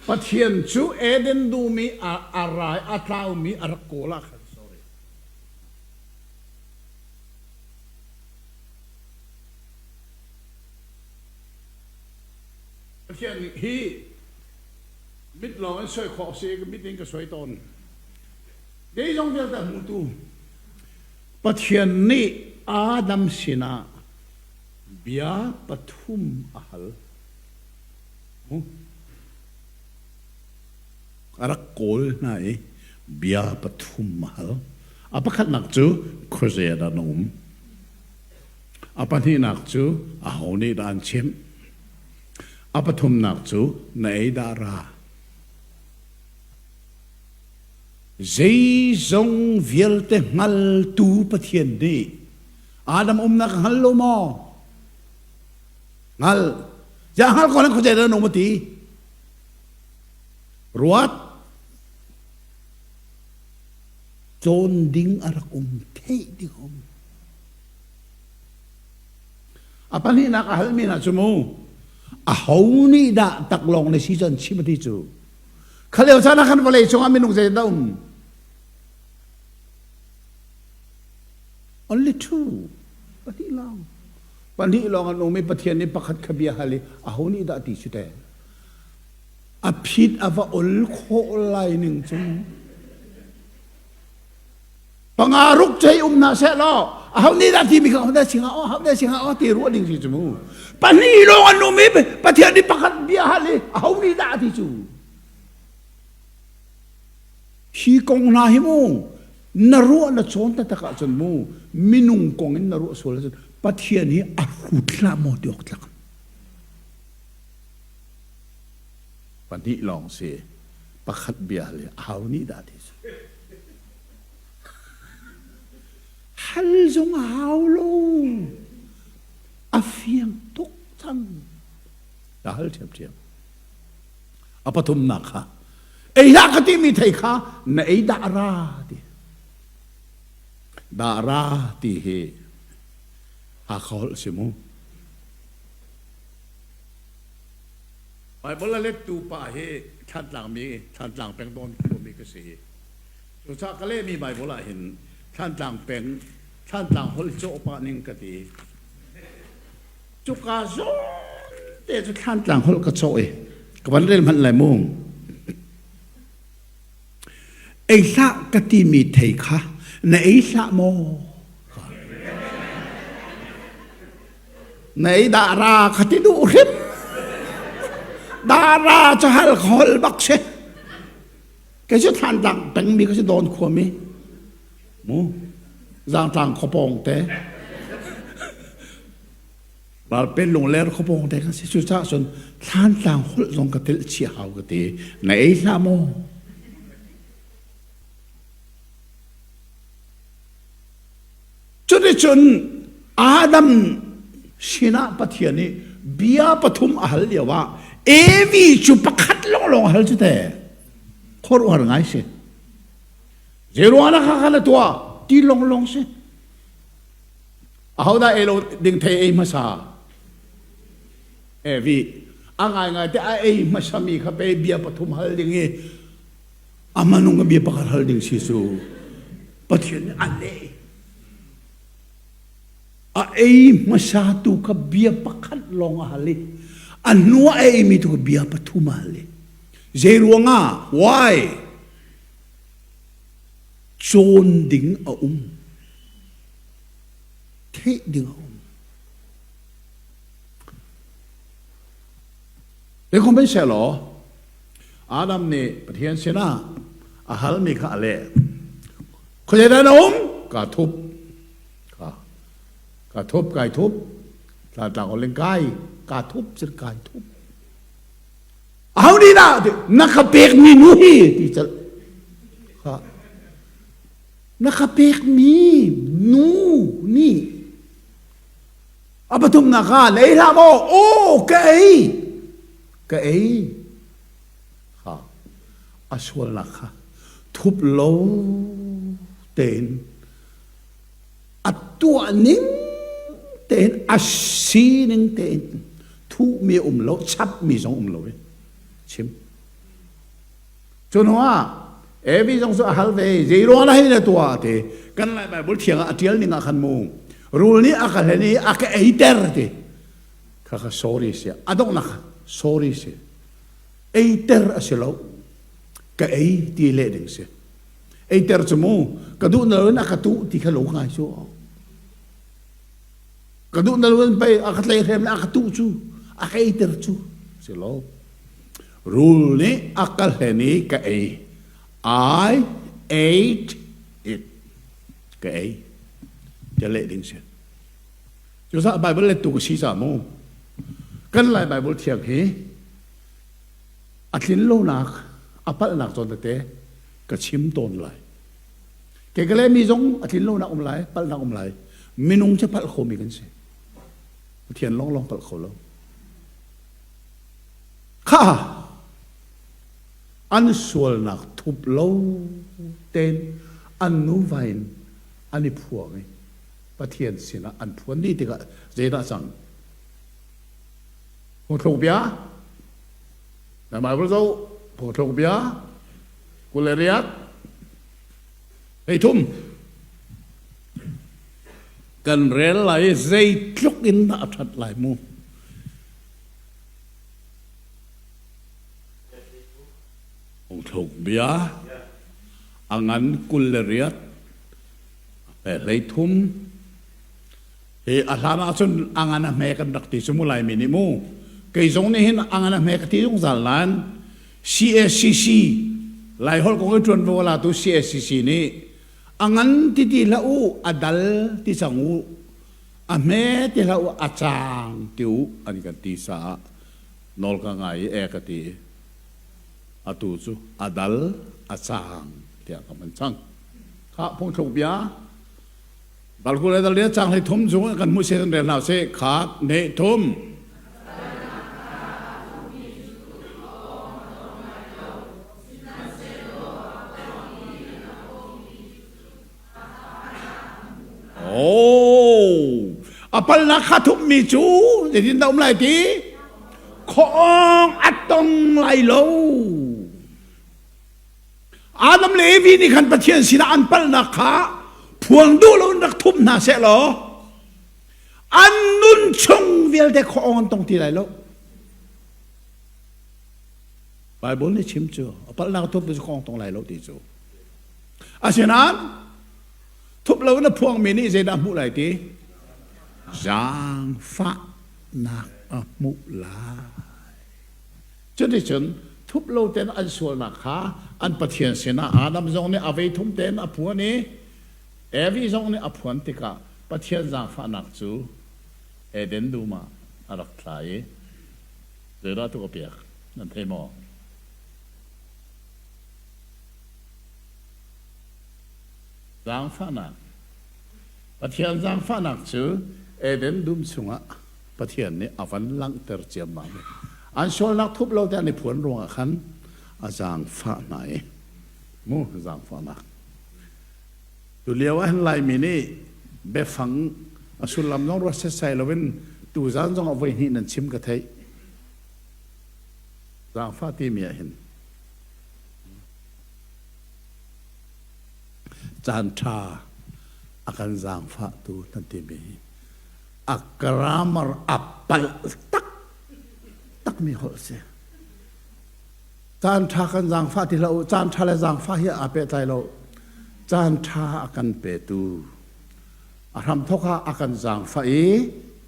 Pathian cu Eden dum i a ra i a tlaumi a rak kawl ah khan sorry Pathian hi mit lawng in soi khawh si mit in ka soi tawn. Zeizong vialte hmutu Pathian nih Adam sinah bia pathum a hal. A rak kawl hna i bia pathum a hal. A pakhatnak cu khuazei ah dah na um? A pahnihnak cu aho nih dah an chimh? A pathumnak cu na ei dah ra? Zeizong vialte hngaltu Pathian nih Adam umnak a hngal lo maw? Hngal. Ziah hngal ko nan khuazei dah na um a ti? Ruat. Cawn ding a rak um, theih ding a um. A pahnihnak a halmi hna cu mu aho nih dah taklawng na si cu an chim a ti cu. Kha lio caan ah khan vawlei cungah minung zeidah um? Only two. Pahnih lawng. Pahnih lawng an um i Pathian nih pakhat kha bia hal i aho nih dah ti cu teh. A phit a va ol khawh lai ning cu. Panga ruk cei um hna seh law aho nih dah timi kha dah singa aw aho dah singa aw ti ruah ding si cu mu. Pahnih lawng an um i Pathian nih pakhat bia hal i aho nih dah ti cu. Hi kong hna hi mu na ruah na cawn taktak ahcun mu minung kong in na ruah sual ahcun Pathian hi a hrut hlah maw ti awk tlak. Pahnih lawng si pakhat bia hal i aho nih dah ti cu. Hal zong a hau lo. A fiang tuk cang. Ka hal ṭhiamṭhiam. A pathumnak kha ei hlah ka timi thei kha na ei dah ra ti. Dah ra ti hi Hakha holh si mu. Baibal a lettu pa hi Thlantlang mi Thlantlang peng tawn khuami ka si. Cucaah ka lehmi Baibal ah hin Thlantlang peng Thlantlang holh cawh pah ning ka ti. Cuka zawn te cu Thlantlang holh ka cawh i ka van rel hmanh lai mu. Ei hlah ka timi thei kha na ei hlah maw? Na ei dah ra kha ti duh hrim. Dah ra cu hal hol bak si. Kei cu Thlantlang pengmi ka si Dawn khuami. Mu. Zaangtlang khuapawng te. Ralpen lungler khuapawng te kan si. Cucaah cun Thlantlang holh zong ka telh chih hau ka ti. Na ei hlah maw? Cuticun Adam sinah Pathian nih bia pathum a hal lio ah Evi cu pakhat lawnglawng a hal cu te. Khuaruahhar ngai si. Zeiruang ah kha kha na tuah ti lawnglawng si. Ahodah ei lo ding thei ei hmasa? Evi a ngaingai te a ei hmasa mi kha pe bia pathum hal ding i a manung a bia pakhat hal ding si cu Pathian nih a leh. A ei hmasa tu kha bia pakhat lawng a hal i a hnu a eimi tu kha bia pathum a hal i zei ruangah why cawn ding a um theih ding a um Zeikhom seh law Adam nih Pathian sinah a halmi kha a leh. Khuazei dah na um? Kaa thup. Ka ka thup, kai thup. Tlatlang olin kai, kaa thup, cun kai thup. Aho nih dah na ka pekmi nu hi ti calh. Kha na ka pekmi nu nih A pathumnak ah na ei hlah maw? Aw ka ei. Ka ei. Kha a sualnak kha thup lo tein a tuah ning tein a sining tein thuhmi um lo chapmi zong um lo i chim. Cu hnu ah Evi zong cu a hal ve zei ruang dah hi na tuah ti kan Lai Bible thiang ah a ṭial ning ah khan mu rul nih a ka hlen i a ka eiter ti kha kha sorry si a donghnak sorry si eiter a si lo ka ei ti leh ding si eiter cu mu ka duh na loin a ka tuh ti kha lo ngai cu ka duh na loin pei a ka tleihrem le a ka tuh cu a ka eiter cu si lo Rul nih a ka hlen i ka ei. I ate it. Ka ei. Tia leh ding si. Cucaah Bible lettu ka si ca mu. Kan Lai Bible thiang hi a tlin lonak, a palhnak zawn tete ka chim tawn lai. Kei ka lehmi zong a tlin lonak um lai, palhnak um lai. Minung cu palh khomi kan si. Pathian lawnglawng palh kho lo. Kha an sualnak thup lo tein an nuva in an i phuang i Pathian sinah an phuan dih tikah zeidah a cang? Phungthluk bia na Bible zoh phungthluk bia 28 hleithum kan rel lai i zeitluk in dah a ṭhat lai mu. Phungthluk bia a ngan 28 he 33 hi a hlan ahcun a ngan a hme kan rak ti cu mu Laimi nih mu kei zong nih hin a ngan a hme ka ti zungzal nain CACC Laiholh kong i ṭuanvo a latu CACC nih a ngan ti ti hlah u a dal ti cang u a hme ti hlah u a caang ti u an kan ti caah nawl ka ngai i e ka ti atu cu a dal a caang tiah ka hman cang kha phungthluk bia balku le dal le cang hlei thum chung kan hmuh se kan rel hna sih khat ne thum Oh, a palnak kha thupmi cu zeitin dah um lai ti? Khawng a tong lai lo. Adam le Evi nih khan Pathian sinah an palhnak kha phuang duh loin rak thup hna seh law an nun chung vialte khawng an tong ti lai lo. Bible nih chim cu a palhnak thup cu khawng tong lai lo ti cu. Asinain thup lo in a phuangmi nih zeidah hmuh lai ti? Zaangfahnak a hmuh lai. Cuticun thup lo tein an sualnak kha an Pathian sinah Adam zong nih a vei thum tein a phuan i. Evi zong nih a phuan tikah Pathian zaangfahnak cu Eden dum ah a rak tla i zeidah tuk a pek nan thei maw? Zaangfahnak. Pathian zaangfahnak cu Eden dum chungah Pathian nih a van langhter ciammam i an sualnak thup lo te an i phuan ruangah khan a zaangfah hna i mu zaangfahnak. Tu lio ah hin Laimi nih biafang a sullam zong ruat setsai loin tuzan zong ah voi hnih nan chim ka theih. Zaangfah timi ah hin caan ṭha a kan zaangfahtu nan timi hi a grammar a palh taktakmi holh a si. Caan ṭha kan zaangfah ti hlah u. Caan ṭha le zaangfah hi aa pehtlai lo. Caan ṭha a kan petu. A hramthawk ah a kan zaangfah i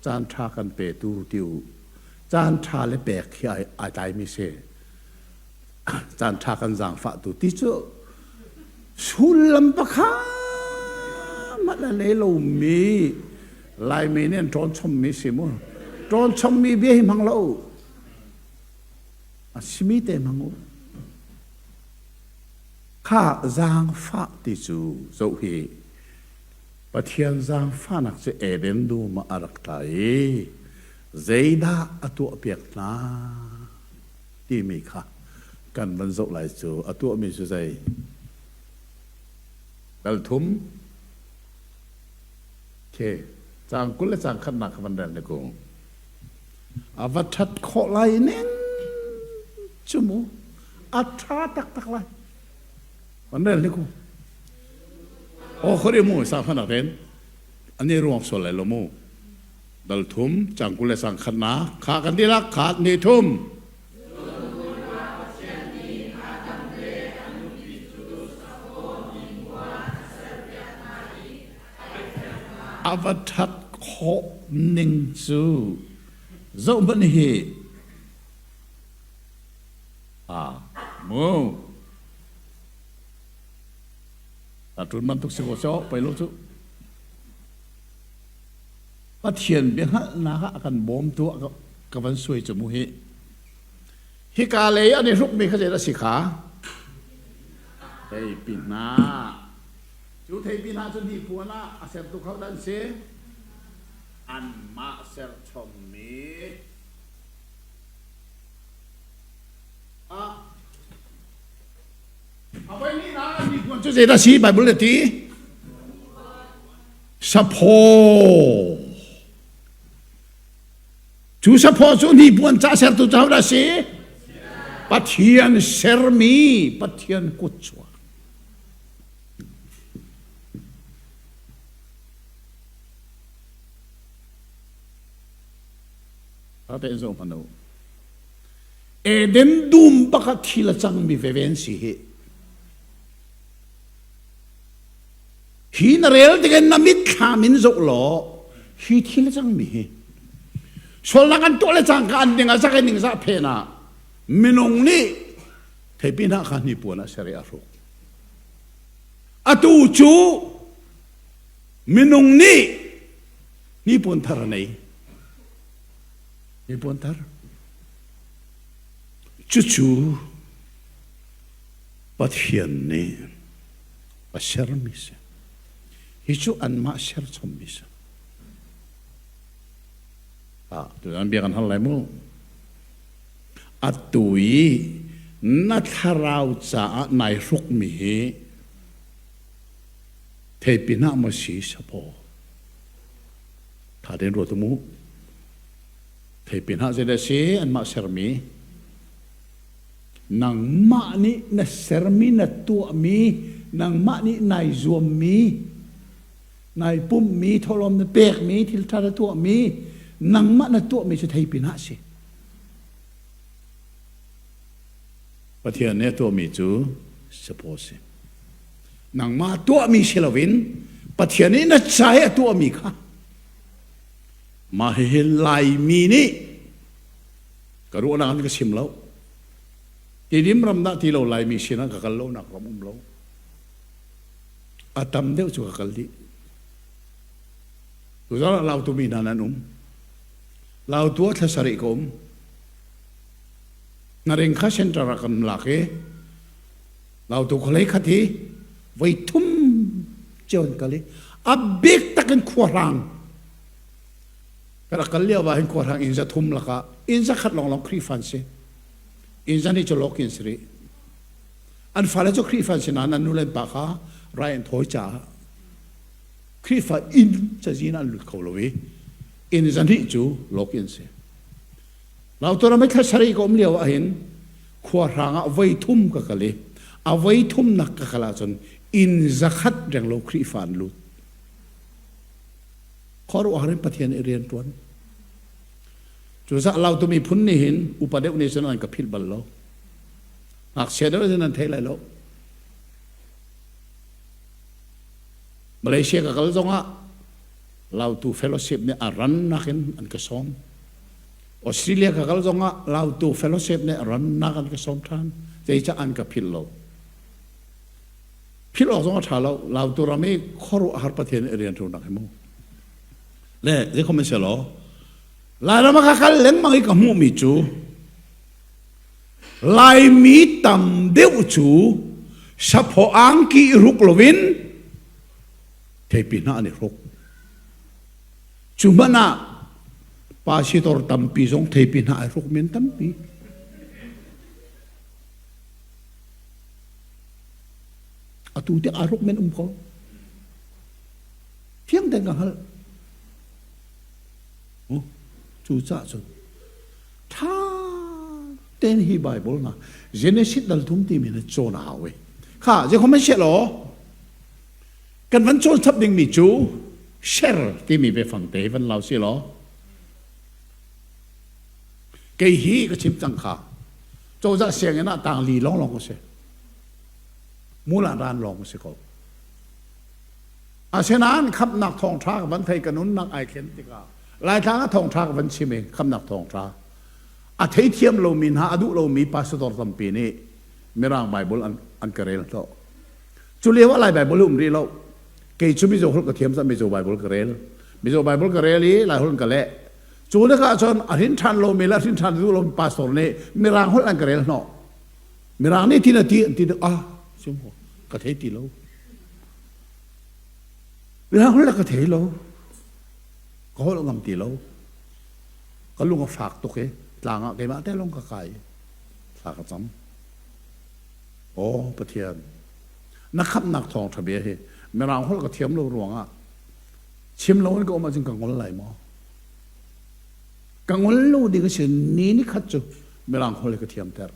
caan ṭha kan petu ti u. Caan ṭha le pek hi ai tlaimi si. Caan ṭha kan zaangfahtu ti cu sullam pakhat hmanh a nei lomi Laimi nih an ṭawn chommi si mu. Ṭawn chommi bia hi hmang lo. A simi te hmang u. Kha zaangfah ti cu zoh hi Pathian zaangfahnak cu Eden dum ah a rak tla i zeidah a tuahpiak hna timi kha kan van zoh lai cu a tuahmi cu zei dal thum ke caang 20 le caang khatnak kha van rel ne kung A va ṭhat khawh lai ning cu mu. A ṭha taktak lai. An rel ni ku. Aw khori mu sa hman ren. Ani ruang sual lai lo mu. Dal thum cang 20 le sang khat na kha kan dilak khat ni thum. A va ṭhat khawh ning cu zohhmanh hi ah mu a ṭun bantuk si ko seh pei lo cu Pathian biahngalhnak ah a kan bawmtu ah ka van suai cu mu hi hika lei an i hrukmi kha zei a si kha theipi hna Cu theipi hna cu hnipuan ah a sertu kho dah an si? Anmah serchommi ah a voi hnihnak ah hnipuan cu zeidah a si Bible nih a ti? Saphaw. Cu saphaw cu hnipuan ca sertu cu hodah a si? Pathian sermi Pathian kutchuak. Ate zo hmanh u. Eden dum bak ah thil a cangmi veve an si hi. Hi na rel tikin na mitthlam in zoh law hi thil a cangmi hi sualnak an tuah le cangka an ding a zak in ning zah phen ah minung nih theipi hna kha hnipuan ah ser i a hruk. Atu cu minung nih hnipuan thar a nei. Hnipuan thar. Cucu Pathian nih a sermi si. Hi cu anmah serchommi si. Ah, tutan bia kan hal lai mu. Atu i na thlarau caah nai hrukmi hi theipi hna maw si sapaw? Tha tein ruat mu. Theipi hna zeidah si anmah sermi? Nangmah nih na sermi na tuahmi nangmah nih nai zuammi nai pummi thawhlawm na pekmi thil ṭha na tuahmi nangmah na tuahmi cu theipi hna si. Pathian nih a tuahmi cu sapaw si. Nangmah tuahmi si loin Pathian nih na ca i a tuahmi kha mah hihi Laimi nih ka ruahnak in ka chim lo. Tidim ram dah ti lo Laimi sinah ka kal lonak ram um lo. A tam deuh cu ka kal dih. Tuzarh ah Lautu mi hna nan um. Lautu ah thla sarih ka um. Hnaring kha center ah kan lak i Lautu khualei khat hi voi thum cio an kal i a bik takin khuahrang ka rak kal lio ah hin khuahrang inn za thum lakah inn za khat lawnglawng Khrihfa an si. Inn za nih cu lawkin si rih. An fale cu Khrihfa an si nain an nu le an pa kha rai an thawi caah Khrihfa inn cazin an lut kho lo i inn zahnih cu lawkin si. Lautu ram i thla sarih ka um lio ah hin khua hrang ah voi thum ka kal i a voi thumnak ka kal ahcun inn zakhat renglo Khrihfa an lut. Khuaruahhar in Pathian i rian ṭuan. Cucaah Lautu miphun nih hin upa deuh nih cun an ka philh bal lo. Ngakchia deuh cun an thei lai lo. Malaysia ka kal zongah Lautu Fellowship nih a rannak in an ka sawm. Australia ka kal zongah Lautu Fellowship nih a rannak an ka sawm ṭhan. Zeicah an ka philh lo? Philh awk zong a ṭha lo. Lautu ram i khuaruahhar Pathian i rianṭuannak hi mu. Le zeikhom in selaw Lairam ah ka kal lengmang i ka hmuhmi cu Laimi tam deuh cu saphaw angki i hruk loin theipi hna an i hruk. Cu hmanh ah pasitor tampi zong theipi hna ai hruk men tampi. Atu tiang aa hruk men um ko. Fiang tein ka hngalh. Cu cah cun ṭha tein hi Bible na Genesis dal thum timi na cawn a hau i kha zeikhom an siah law kan van cawn chap dingmi cu sher timi biafang te hi van lau si law kei hi ka chim cang kha cozah sianginn ah tang li lawng lawng ka si mula ran lawng ka si ko asinain khamhnak thawngṭha ka van thei ka nunnak ai thlen tikah Laitlang ah thawngṭha ka van chim i khamnak thawngṭha a theithiam lomi hna a duh lomi pastor tampi nih Mirang Bible an, an ka rel hnawh. Cu lio ah Lai Bible um rih lo. Kei cu Mizo holh ka thiam caah Mizo Bible ka rel. Mizo Bible ka rel i Lai holh ka leh. Cu lakah cun a hrin ṭhan lomi le a hrin ṭhan duh lomi pastor nih Mirang holh an ka rel hnawh. Mirang nih tin a ti an ti ah sim ka thei ti lo. Mirang holh ka thei lo. Ka holh ngam ti lo. Ka lung a fak tuk i tlang ah keimah te lawng ka kai. Thla ka cam. Aw Pathian, na khamhnak thawngṭha bia hi Mirang holh ka thiam lo ruangah chim loin ka um ahcun ka ngol lai maw? Ka ngol lo ding a si ni ni khat cu Mirang holh hi ka thiamter.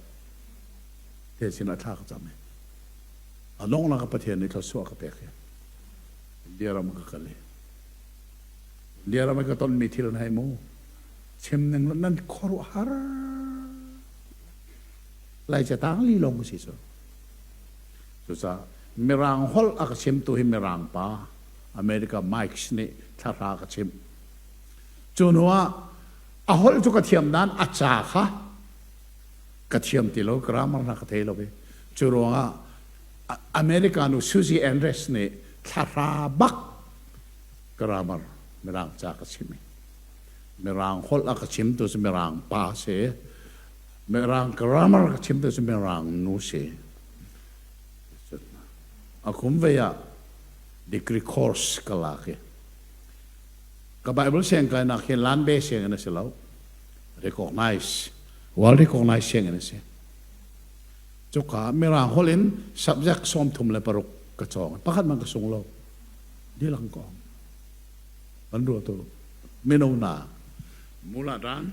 Te sinah thla ka cam i a donghnak ah Pathian nih thluachuah ka pek i India ram ka kal i India ram i ka tonmi thil hna hi mu chim ning nan khuaruahhar lai catang li lawng ka si cu cucaah mirang holh a ka chimtu hi mirang pa America Mike nih thlahra ka chimh cu hnu ah a holh cu ka thiam nain a ca kha ka thiam ti lo grammar hna ka thei lo i cu ruangah America nu Susie Andres nih thlahra bak grammar mirang ca ka chim i mirang holh a ka chimtu cu mirang pa si mirang grammar ka chimtu cu mirang nu si a kum vei ah degree course ka lak i ka Bible siangkainak hi Lanbe sianginn a si lo recognize world recognize sianginn a si cuka mirang holh in subject 36 ka cawng pakhat man ka sung lo dilang ko an ruah tu mino na mula dan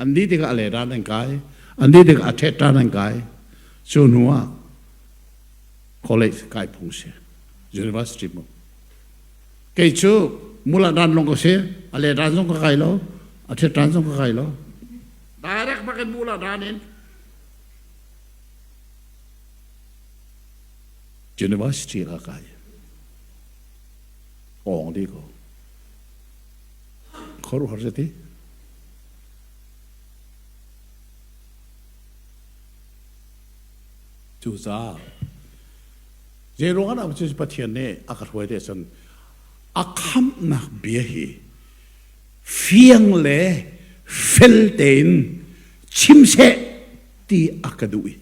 an di tikah a le dan an kai an di tikah a thet dan an kai cu hnu ah college kai phung si university mu kei cu mula dan long ka si a le dan zong ka kai lo a thet dan zong ka kai lo direct bakin mula dan in university ka kai ong di ko khuaruahhar si ti cucaah. Zei ruang ah dah Pathian nih a ka hruai te cun a khamhnak bia hi fiang le fel tein chim seh ti a ka duh i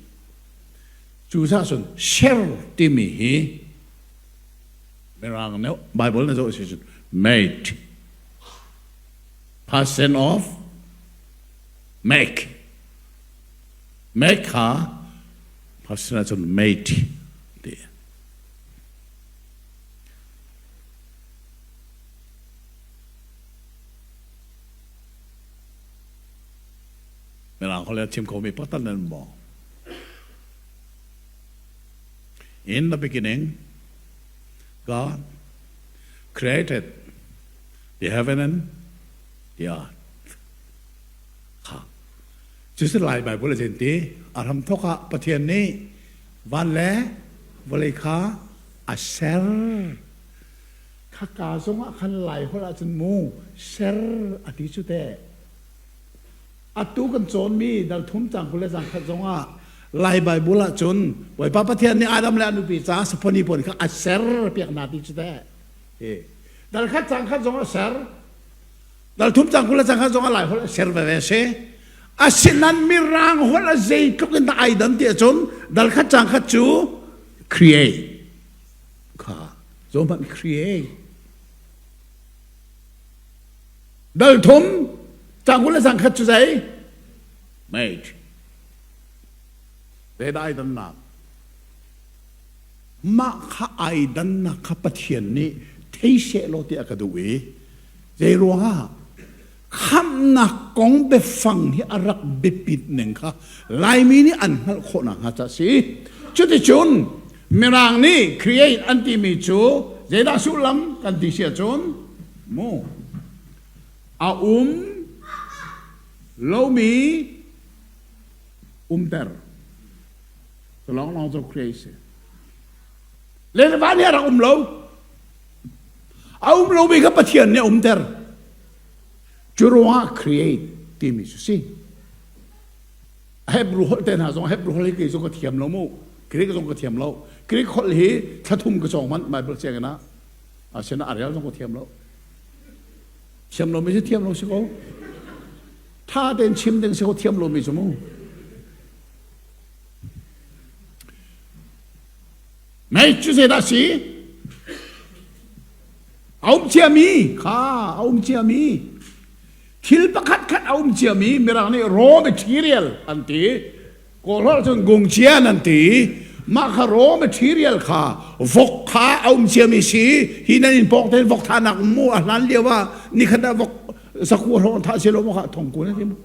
cucaah cun ser timi hi Mirang nih Bible na zoh si cun made person of make make kha person ahcun made ti. Mirang holh chim khomi pakhat nan maw? In the beginning, God created the heaven and the earth. Kha. Cucu Lai Bible a ti. A hram thawk ah Pathian nih van le vawlei kha a ser. Khaka zong ah khan Lai holh ahcun mu ser a ti cu teh. Atu kan cawnmi dal thum cang 20 le cang khat zong ah Lai Bible ahcun Bawipa Pathian nih Adam le a nupi caah saphoni pawl kha a ser piak hna ti cu teh. Dal khat cang khat zong a ser. Dal thum cang 20 le cang khat zong a Lai holh a ser veve a si. Asinain Mirang holh a zeitluk in dah ai dan ti ahcun dal khat cang khat cu create kha zo hmanh create dal thum cang 20 le cang khat cu zei mate zeidah ai dannak Mah kha ai dannak kha Pathian nih thei sehlaw ti a ka duh i zei ruangah khamhnak kong biafang hi a rak biapit ning kha Laimi nih an hngalh khawh nakhnga ca si. Cuticun Mirang nih create an timi cu zeidah sullam kan ti si ahcun mu a um lomi umter Cu lawnglawng cu create si. Le van hi a rak um lo. A um lomi kha Pathian nih a umter. Cu ruangah create timi cu si. Hebrew holh te hna zong Hebrew holh hi kei zong ka thiam lo mu. Greek zong ka thiam lo. Greek holh hi thlathum ka cawng manh Bible sianginn ah. Asinain a rel zong ka thiam lo. Thiam lomi cu thiam lo si ko. Tha tein chim ding si ko thiam lomi cu mu. Mei cu zeidah si? A um ciami kha a um ciami thil pakhat khat a um ciami mirang nih raw material an ti kawlholh cun gungcian an ti mah kha raw material kha vok kha a um ciami si hi nan in pawng tein vok thahnak mu a hlan lio ah nikhat ah vok saku hrawng thah si lo maw kha thongku na ti mu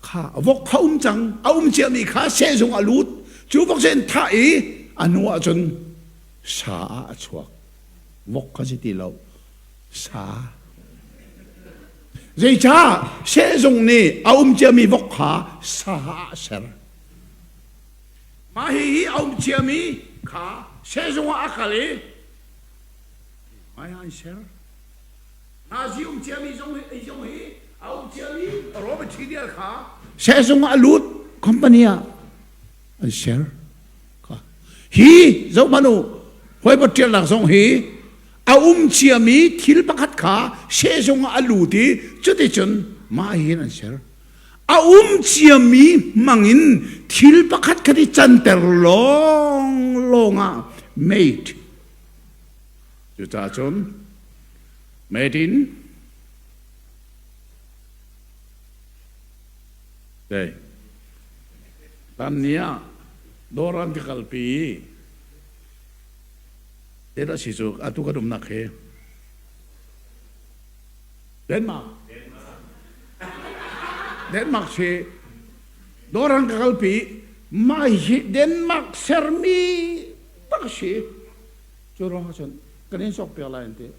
Kha vok kha um cang a um ciami kha sehzung a lut cu vok cu an thah i a hnu ah cun sa ah a chuak vok kha si ti lo sa zeicah sehzung nih a um ciami vok kha sa ah a ser mah hihi a um ciami kha sehzung ah a kal i mah an ser Nazi um ciami zong hi zong hi a um ciami raw material kha sehzung ah a lut company ah an share kha hi zohhmanh u hoi tialnak zong hi a um ciami thil pakhat kha sehzung ah a lut i cuticun mah hin an ser a um ciami hmangin thil pakhat khat i canter lawng lawng ah made Cucaah cun made in Dei. Tan ni ah dawr an ka kalpi i zeidah si cu atu kan umnak hi Denmark Denmark si dawr an ka kalpi mah hi Denmark sermi bak si Cu ruang ahcun kan in sawk piak lai an ti.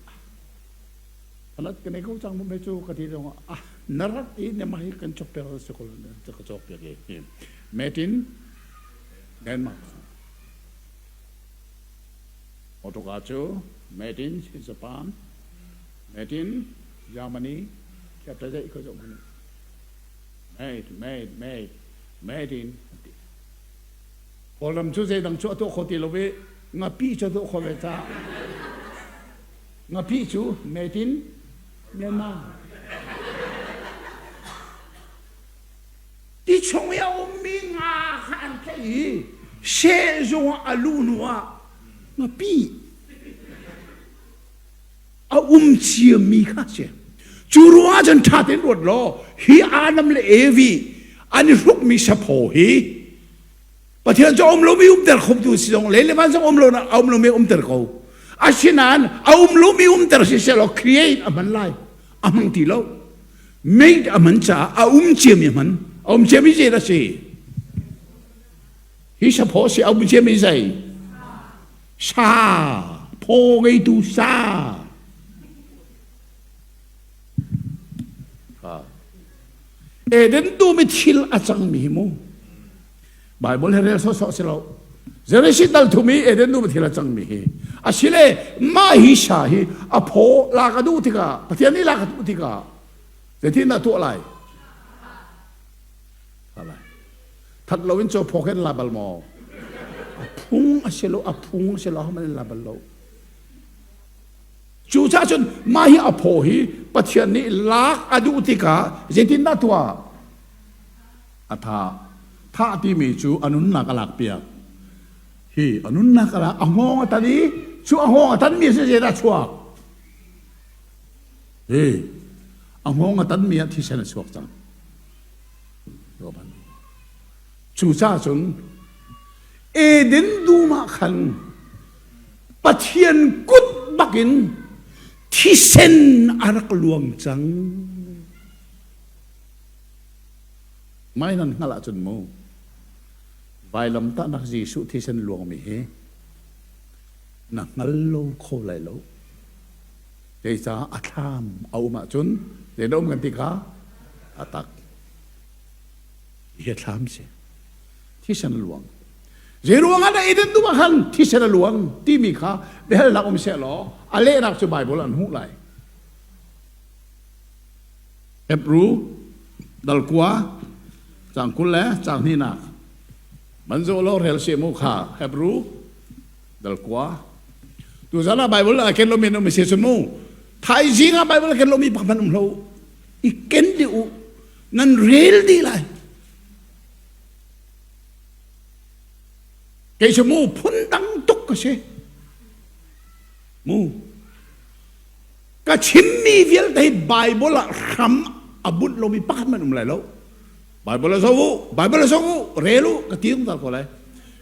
Anat kan ei ko cang mu cu ka ti zong ah na rat i na mah hi kan cawk piak si ko ka cawk piak i made in Denmark Motorka cu made in Japan made in Germany chapter zei ko zong made made made made in Kawlram cu zeidang cu a tuah kho ti lo i. Ngapi cu dawh kho ve ca. Ngapi cu made in Myanmar. Ti chung i a ummi nga kha an tlaih i sehzung ah a luh hnu ah ngapi a um ciami kha a si. Cu ruangah cun ṭha tein ruat law hi Adam le Evi an i hrukmi saphaw hi Pathian cu a um lomi umter khotu si zong le le van zong um lo a um lomi umter ko. Asinain a um lomi umter si selaw create a hman lai a hmang ti lo. Made a hman caah a um ciami a hman. A um ciami zei dah si? Hi saphaw si a um ciami zei? Sa phaw ngeitu sa. Eden tu mi thil a cangmi hi mu. Bible he rel sawsawh si lo. Genesis dal thum i Eden nu thil a cangmi hi asile mah hi sa hi a phaw lak a duh tikah Pathian nih lak a duh tikah zeitin dah tuah lai? Lai. That lo in caw phaw khen la bal maw? A phung a si lo, a phung a si lo, man la bal lo. Cucaah cun mah hi a phaw hi Pathian nih lak a duh tikah zeitin dah tuah? A thah. Thah timi cu a nunnak a lakpiak. Hi a nunnak a lak, a hngawng a tan i cu a hngawng a tanmi si zeidah chuak? Hi a hngawng a tanmi ah thisen a chuak cang. Cucaah cun Eden dum ah khan Pathian kut bakin thisen a rak luang cang. Mai nan hngalh ahcun mu vailamtahnak Jesuh thisen luangmi hi na hngal lo kho lai lo. Zeicah a thlam a um ahcun zei na um kan ti kha a tak. Hi a thlam si. Thisen a luang. Zei ruangah dah Eden dum ah khan thisen a luang timi kha biahalnak um seh law a lehnak cu Baibal an hmuh lai. Hebru dal kua cang 20 le cang hnihnak man zo lo rel se mu kha Hebru dal kua tu zan ah Bible a ken lomi um se mu thaizing ah Bible a ken lomi pak man um lo i ken di u nan rel di lai kei cu mu phun dang tuk ka si mu Ka chimmi vialte hi Bible ah hram a bunh lomi pakhat hmanh um lai lo. Bible a zoh u, Bible a zoh u, rel u, ka ti zungzal ko lai.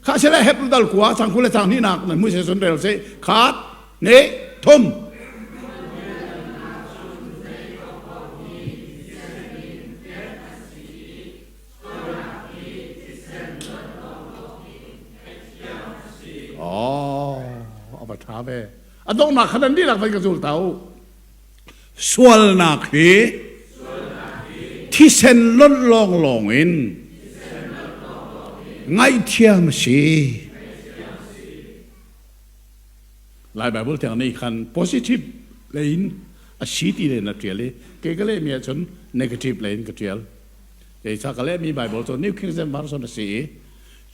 Kha sile Hebrew dal kua cang 20 le cang hnihnak nan hmu se sun rel se khat ne thum. Oh, a va ṭha ve. A donghnak kha nan dihlak van ka zul ta u. Sualnak hi thisen lonh lawnglawng in ngaihthiam a si. Lai Bible thiang nih khan positive lei in a si ti len a ṭial i kei ka lehmi ahcun negative lei in ka ṭial. Zeicah ka lehmi Bible cu New King James Version a si i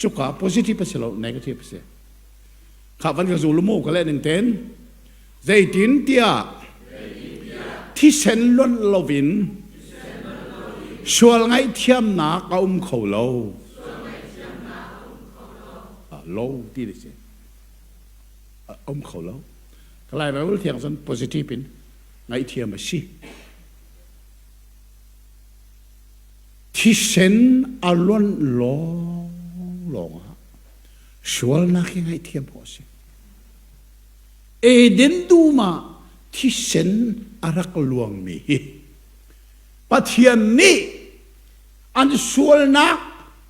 cuka positive a si lo negative a si. Kha van ka zul mu ka leh ning ten zeitin tiah thisen lonh loin sual ngaihthiamnak a um kho lo. Lo ti si. A um kho lo. Kalay Bible thiang cun positive in ngaihthiam a si. Thisen a lonh lawng lawng ah sualnak hi ngaihthiam khawh a si. Eden dum ah thisen a rak luangmi hi Pathian nih an sualnak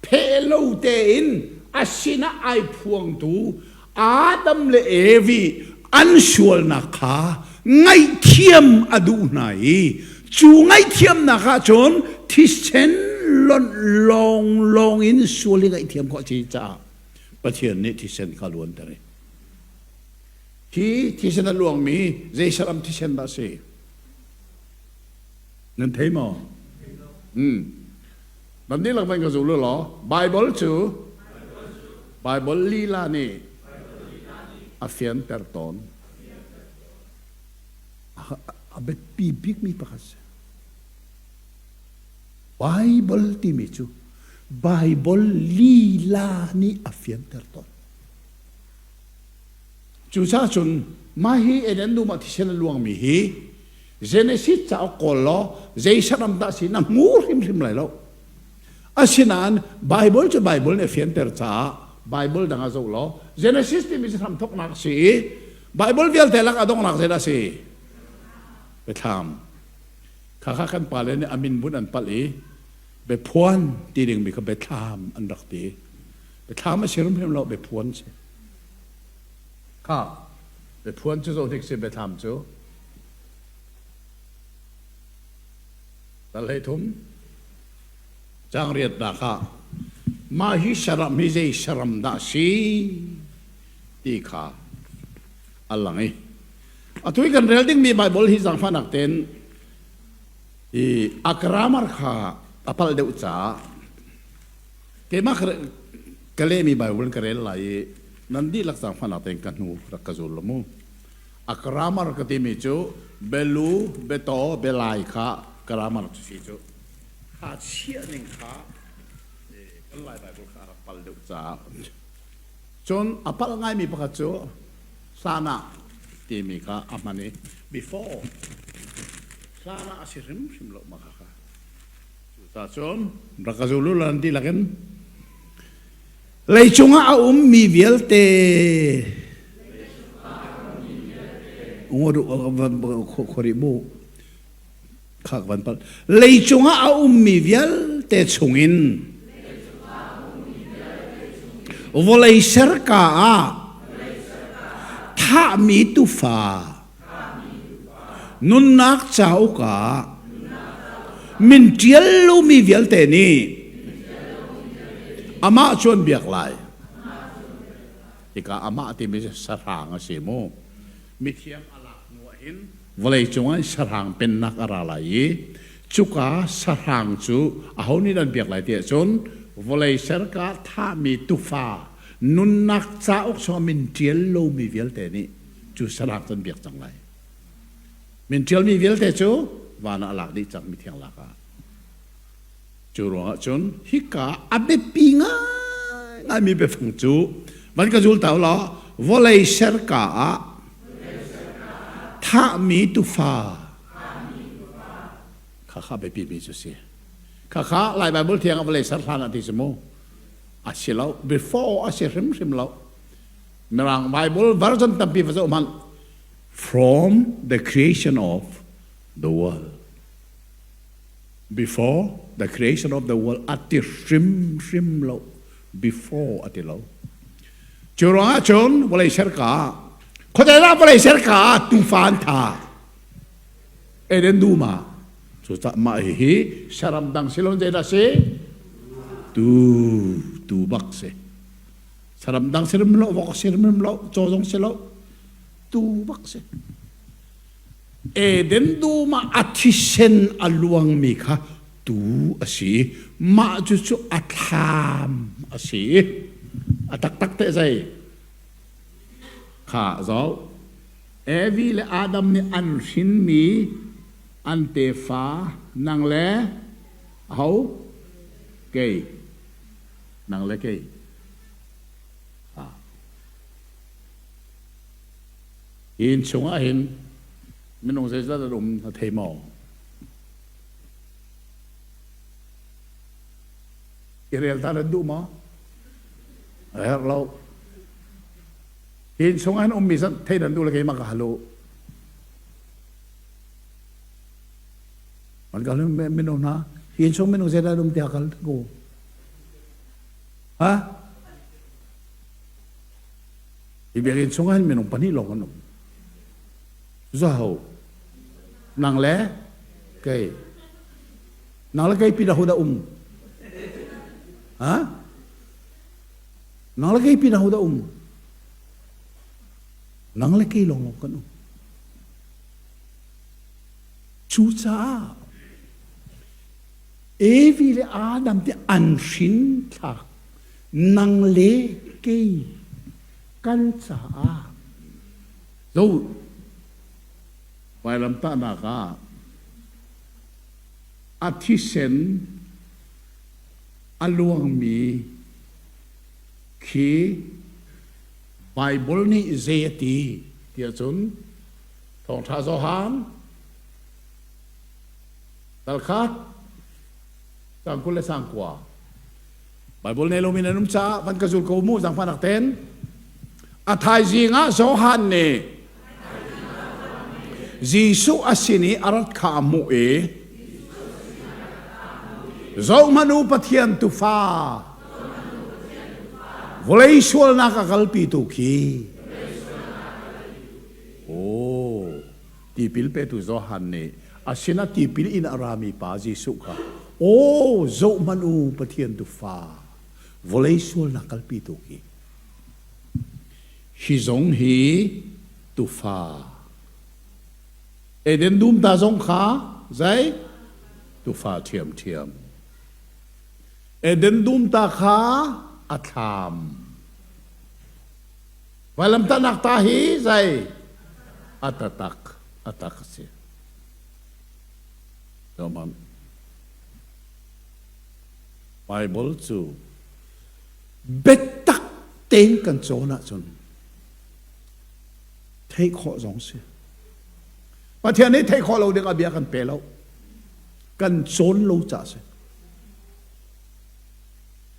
pheh lo tein a sinah ai phuangtu Adam le Evi an sualnak kha ngaihthiam a duh hna i cu ngaihthiamnak ah cun thisen lonh lawnglawng in sual i ngaihthiam khawh a si caah Pathian nih thisen kha luanter i hi thisen a luangmi zei saram thisen dah a si? Nan thei maw? Hmm. Nan dihlak van ka zul u law Bible cu Bible lila nih. A fianter tawn. A biapi bikmi pakhat si. Bible timi cu Bible lila nih a fianter tawn. Cucaah cun mah hi Eden dum ah thisen a luangmi hi Genesis cauk kawl law zei saram dah si na hmu hrimhrim lai lo. Asinain Bible cu Bible nih a fianter caah Bible dang ah zoh law Genesis timi cu hramthawknak a si i Bible vialte lak a donghnak zeidah a si? Biathlam. Khakha kan pale nih a min bunh an palh i biaphuan ti dingmi kha biathlam an rak ti. Biathlam a si hrimhrim lo, biaphuan si. Kha biaphuan cu zoh hnik si biathlam cu. Dal hlei thum caang riatnak ah mah hi saram hi zei saram dah si ti kha a lang i atu i kan rel dingmi Baibal hi zaangfahnak tein i a grammar kha a palh deuh caah keimah ka lehmi Baibal ka rel lai i nan dihlak zaangfahnak tein ka hnu rak ka zul mu. A grammar ka timi cu belu, betaw, belai kha grammar cu si cu. Kha chiah ning kha kan Lai Baibal kha a rak pal deuh caah. Cun a palh ngaimi pakhat cu hlan ah timi kha a hman i before hlan ah a si hrimhrim lo mah kha. Cucaah cun rak ka zul u law nan dihlak in leicung ah a ummi vialte leicung ah a ummi vialte chungin vawlei serka ah thahmi tufa Nunnak cauk ah min ṭial lomi vialte nih amah cu an biak lai. Tikah amah timi cu sahrang a si mu. Mithiang a lak hnu ah hin vawlei cungah sahrang pennak a ra lai i cuka sahrang cu aho nih an biak lai ti ahcun vawlei serka thahmi tufa nunnak cauk chungah min ṭial lomi vialte nih cu sarak cu an biak cang lai. Min ṭialmi vialte cu van ah a lak dih cang mithiang lak ah. Cu ruangah cun hika a biapi ngaingaimi biafang cu van ka zul ta law vawlei serka ah thahmi tufa khakha biapimi cu si. Khakha Lai Baibal thiang ah vawlei ser hlan ah ti si mu. A si lo before a si hrimhrim lo. Mirang Bible version tampi va zoh hmanh. From the creation of the world. Before the creation of the world ati hrimhrim lo. Before ati lo. Cu ruangah cun vawlei serka khuadei ah vawlei serka tufa an tha. Eden dum ah cucaah mah hihi saram dang silon zeidah si? Tu tu bak si. Saram dang si rim lo, vok si rim lo, caw zong si lo, tu bak si. Eden dum ah a thisen a luangmi kha tu a si. Mah cu cu a thlam a si. A taktak te zei? Kha zoh. Evi le Adam nih an hrinmi an tefa nang le aho? Kei. Nang le kei. Hi inn chungah hin minung zeizat an um na thei maw? I rel ta nan duh maw? A herh lo. Hi inn chungah hin ummi zat thei nan duh le keimah ka hal u. Man ka minung hna, hi inn chung minung zeidah an um tiah kal ko. Ha? Hi biakinn chungah hin minung pahnih lawng an um. Zaho. Nang le kei. Nang le kei pin aho dah um? Ha? Nang le kei pin aho dah um? Nang le kei lawng lawng kan um. Cucaah Evi le Adam te an hrin thlak nang le kei kan caah. Zo vailamtahnak ah a thisen a luangmi khi Baibal nih zei a ti tiah cun Thawngṭha Johan dal khat cang 20 le sang kua Baibal nei lomi nan um caah van ka zul ko mu zaangfahnak ten a thaizing ah Johan nih Jesuh a sin i a rat kha a hmuh i Zohhmanh u Pathian tufa vawlei sualnak a kalpitu khi Oh tipil petu Johan nih a sinah tipil in a rami pa Jesuh kha Aw zohhmanh u Pathian tufa vawlei sualnak kalpitu khi hi zong hi tufa Eden dum ta zong kha zei tufa ṭhiamṭhiam Eden dum ta kha a thlam Vailamtahnak ta hi zei a tatak a tak a si. Zohmanh. Bible cu biatak tein kan cawn ahcun theih khawh zong si. Pathian nih theih khawh lo ding a bia kan pe lo. Kan cawn lo ca si.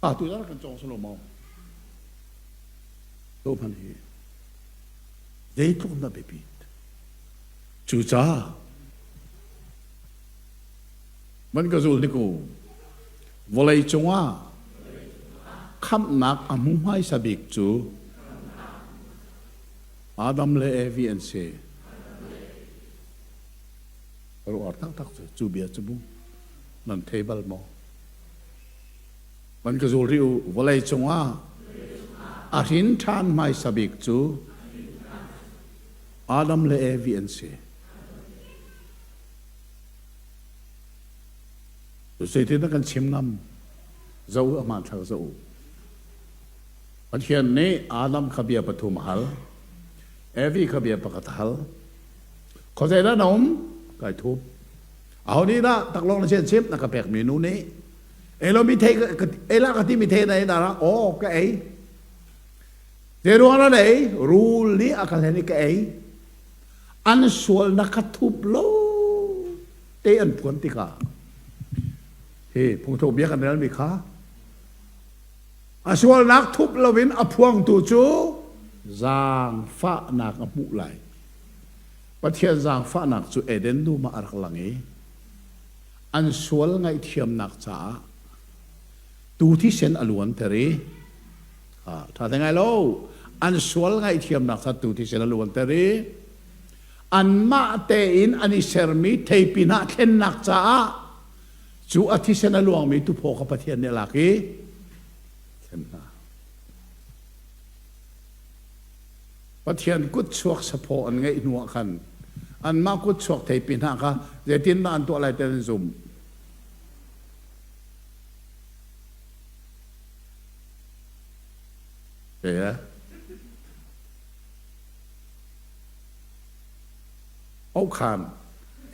Ah tu kan cawng salo maw? Zohhmanh hi zeitluk na biapit. Cucaah man ka zul hnik u vawlei cungah khamhnak a hmu hmaisa bik cu Adam le Evi an si. Ruar taktak cu cu bia cu bu nan thei bal maw? Van ka zul rih u, vawlei cungah a hrin ṭhan hmaisa bik cu Adam le Evi an si. Zeitin dah kan chim ngam? Zoh u, a hmanthlak zoh u. Pathian nih Adam kha bia pathum a hal. Evi kha bia pakhat a hal. Khuazei dah na um? Kai thup. Aho nih dah taklawng na chian chimh? Na ka pekmi nu nih. Ei lo mi thei ei la ka ti mi thei na ei dara aw ka ei. Zei ruang na ei? Rul nih a ka hlen i ka ei. An sual na ka thup lo te an phuan tikah hi phungthluk bia kan relmi kha a sualnak thup loin a phuangtu cu zaangfahnak a hmuh lai. Pathian zaangfahnak cu Eden dum ah a rak lang i an sual ngaihthiamnak caah tu thisen a luanter i ṭha te ngai lo an sual ngaihthiamnak ca tu thisen a luanter i anmah tein an i sermi theipi hna thlennak caah cu a thisen a luangmi tuphaw kha Pathian nih a lak i thlen hna. Pathian kutchuak saphaw an ngeih hnuah khan anmah kutchuak theipi hna kha zeitindah an tuah lai ti an zumh. Yeah. Oh khan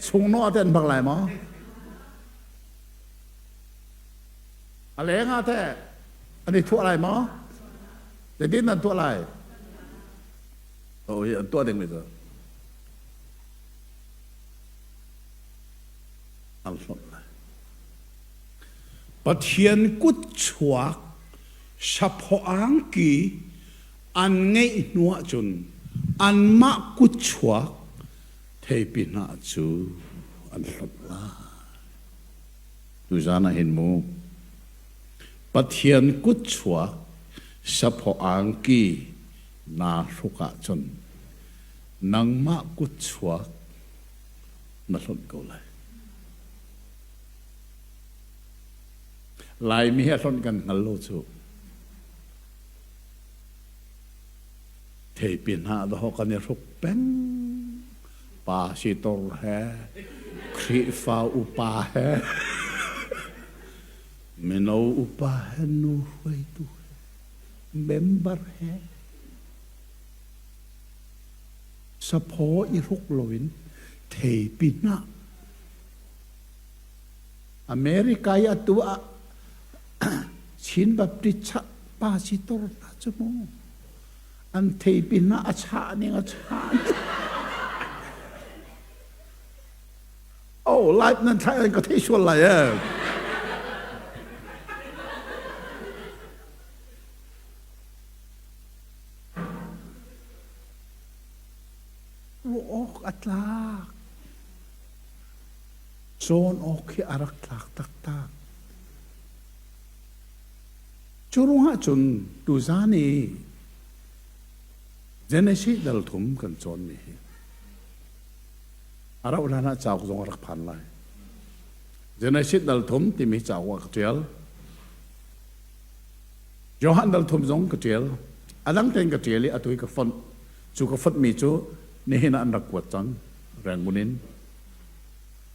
chungno te an bak lai maw? A leng ah teh an i thuah lai maw? Zeitin an tuah lai? Oh, an tuah ding mi cu an hlonh lai. Pathian kut chuak saphaw angki an ngeih hnu ahcun anmah kut chuak theipi hna cu an hlonh lai. Tuzan ah hin mu Pathian kutchuak saphaw angki naa hruk ahcun nangmah kutchuak na hlonh ko lai. Laimi hi a hlonh kan hngal lo cu. Theipi hna dawh kan i hruk peng. Pasitor he, Khrihfa upa he, mino upa he, nu hruaitu he, member he. Saphaw i hruk loin theipi hnah America i atu ah Chin Baptist pastor hna cu mu an theipi hnah a chah ning a chah ning. Oh, live nan thlai an ka thei sual lai eh. Ruah awk a tlak. Cawn awk hi a rak tlak taktak. Cu ruangah cun tuzan i Genesis dal thum kan cawnmi hi a rauh hlan ah cauk zong a rak phan lai. Genesis dal thum timi cauk ah ka ṭial. Johan dal thum zong ka ṭial. A dang tein ka ṭial i atu hi ka fonh. Cu ka fonhmi cu nihin ah an rak kuat cang. Rangoon in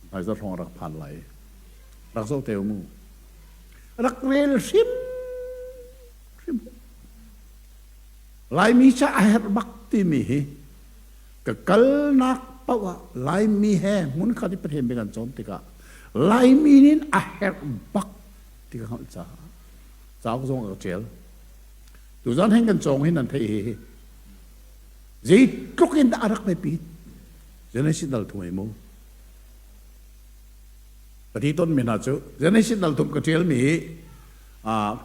hmaizarh hrawng a rak phan lai. Rak zoh te u mu. Rak rel hrim hrim. Laimi ca a herh bak timi hi ka kalnak paoh ah Laimi he hmunkhat i Pathian bia kan cawn tikah Laimi nih a herh bak ti ka hngalh caah cauk zong a ka ṭial. Tuzan hen kan cawng hi nan theih hi zeitluk in dah a rak biapit Genesis dal thum ei mu. Ka ti ton mi hna cu Genesis dal thum ka ṭial mi hi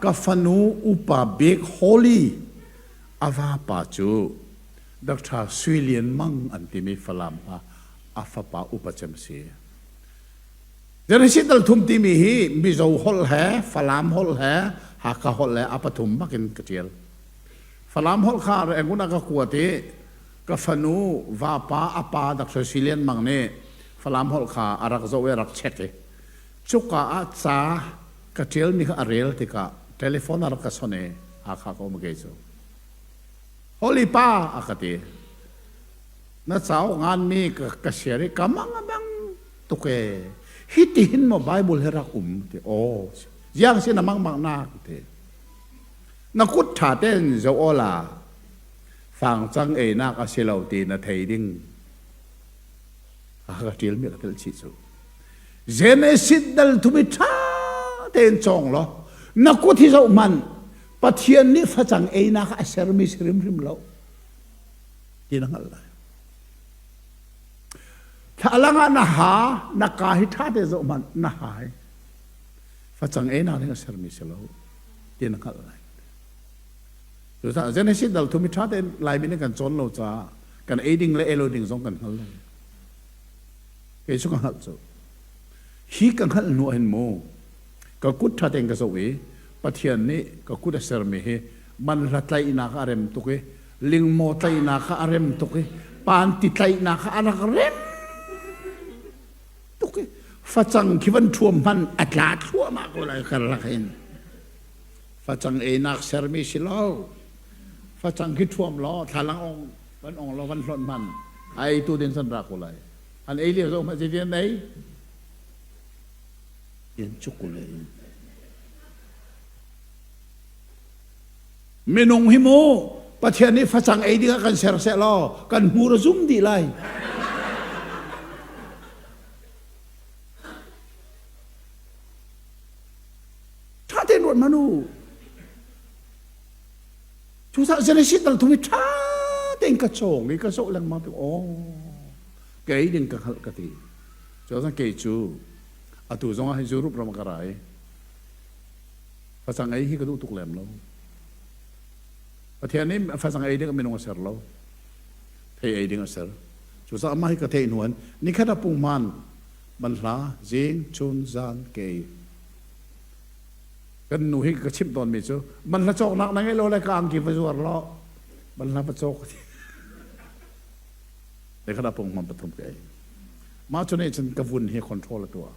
ka fanu upa bik Holly a vapa cu Dr. Sui Lian Mang an timi Falam pa a fapa upa cem si. Genesis dal thum timi hi Mizo holh he Falam holh he Hakha holh he a pathum bakin ka ṭial. Falam holh kha Rangoon ah ka kuat i ka fanu vapa a pa Dr. Sui Lian Mang nih Falam holh kha a rak zoh i a rak check i cuka ah ca ka ṭialmi kha a rel tikah telephone a rak ka chawnh i Hakha ka um kei cu. Holy pa a ka ti. Na cauk nganmi ka, ka share i ka mang a bang tuk e. Hi ti hin maw Bible hi rak um ti aw ziang sin a mang bang nak ti. Na kut ṭha tein zoh aw la fangcang einak a si lo ti na thei ding. A ka ṭialmi ka telh chih cu. Genesis dal thum i ṭha tein cawng law na kut hi zoh hmanh Pathian nih facang einak a sermi si hrimhrim lo ti na hngalh lai. Thlalang ah na ha na ka hi ṭha te zoh hmanh na ha hi facang einak ding a sermi si lo ti na hngalh lai. Cucaah Genesis dal thum i ṭha tein Laimi nih kan cawn lo caah kan ei ding le ei lo ding zong kan hngal lo. Kei cu ka hngalh cu. Hi ka hngalh hnu ah hin mu ka kut ṭha tein ka zoh i Pathian nih ka kut a sermi hi manhla tlaihnak ah a rem tuk i lingmaw tlaihnak ah a rem tuk i panti tlaihnak ah a rak rem tuk i facang khi van ṭhuam hmanh a tla thluahmah ko lai karlak hin. Facang einak sermi si lo. Facang khi ṭhuam law thlalang ong van ong law van hlonh hman a eitu ding san ra ko lai. An ei lio zong zeitin an ei? In cukule in. Minung hi mu Pathian nih facang ei ding ah kan ser seh law kan hmur a zum dih lai. Ṭha tein ruat hmanh u. Cucaah Genesis dal thum i ṭha tein ka cawng i ka zoh lengmang tik aw kei ding ka hngalh ka ti. Cucaah kei cu atu zong ah hin Europe ram ka ra i facang ei hi ka duh tuk lem lo. Pathian nih facang ei ding minung a ser lo. Thei ei ding a ser. Cucaah mah hi ka theih hnu in nikhat ah punghman banhla zing chun zan ke ei. Kan nu hi ka chimh tawnmi cu banhla cawknak na ngeih lo le ka angki va zuar law banhla va cawk ti. Te kha pung man pathum ka ei. Mah cu nih cun ka vun hi control a tuah.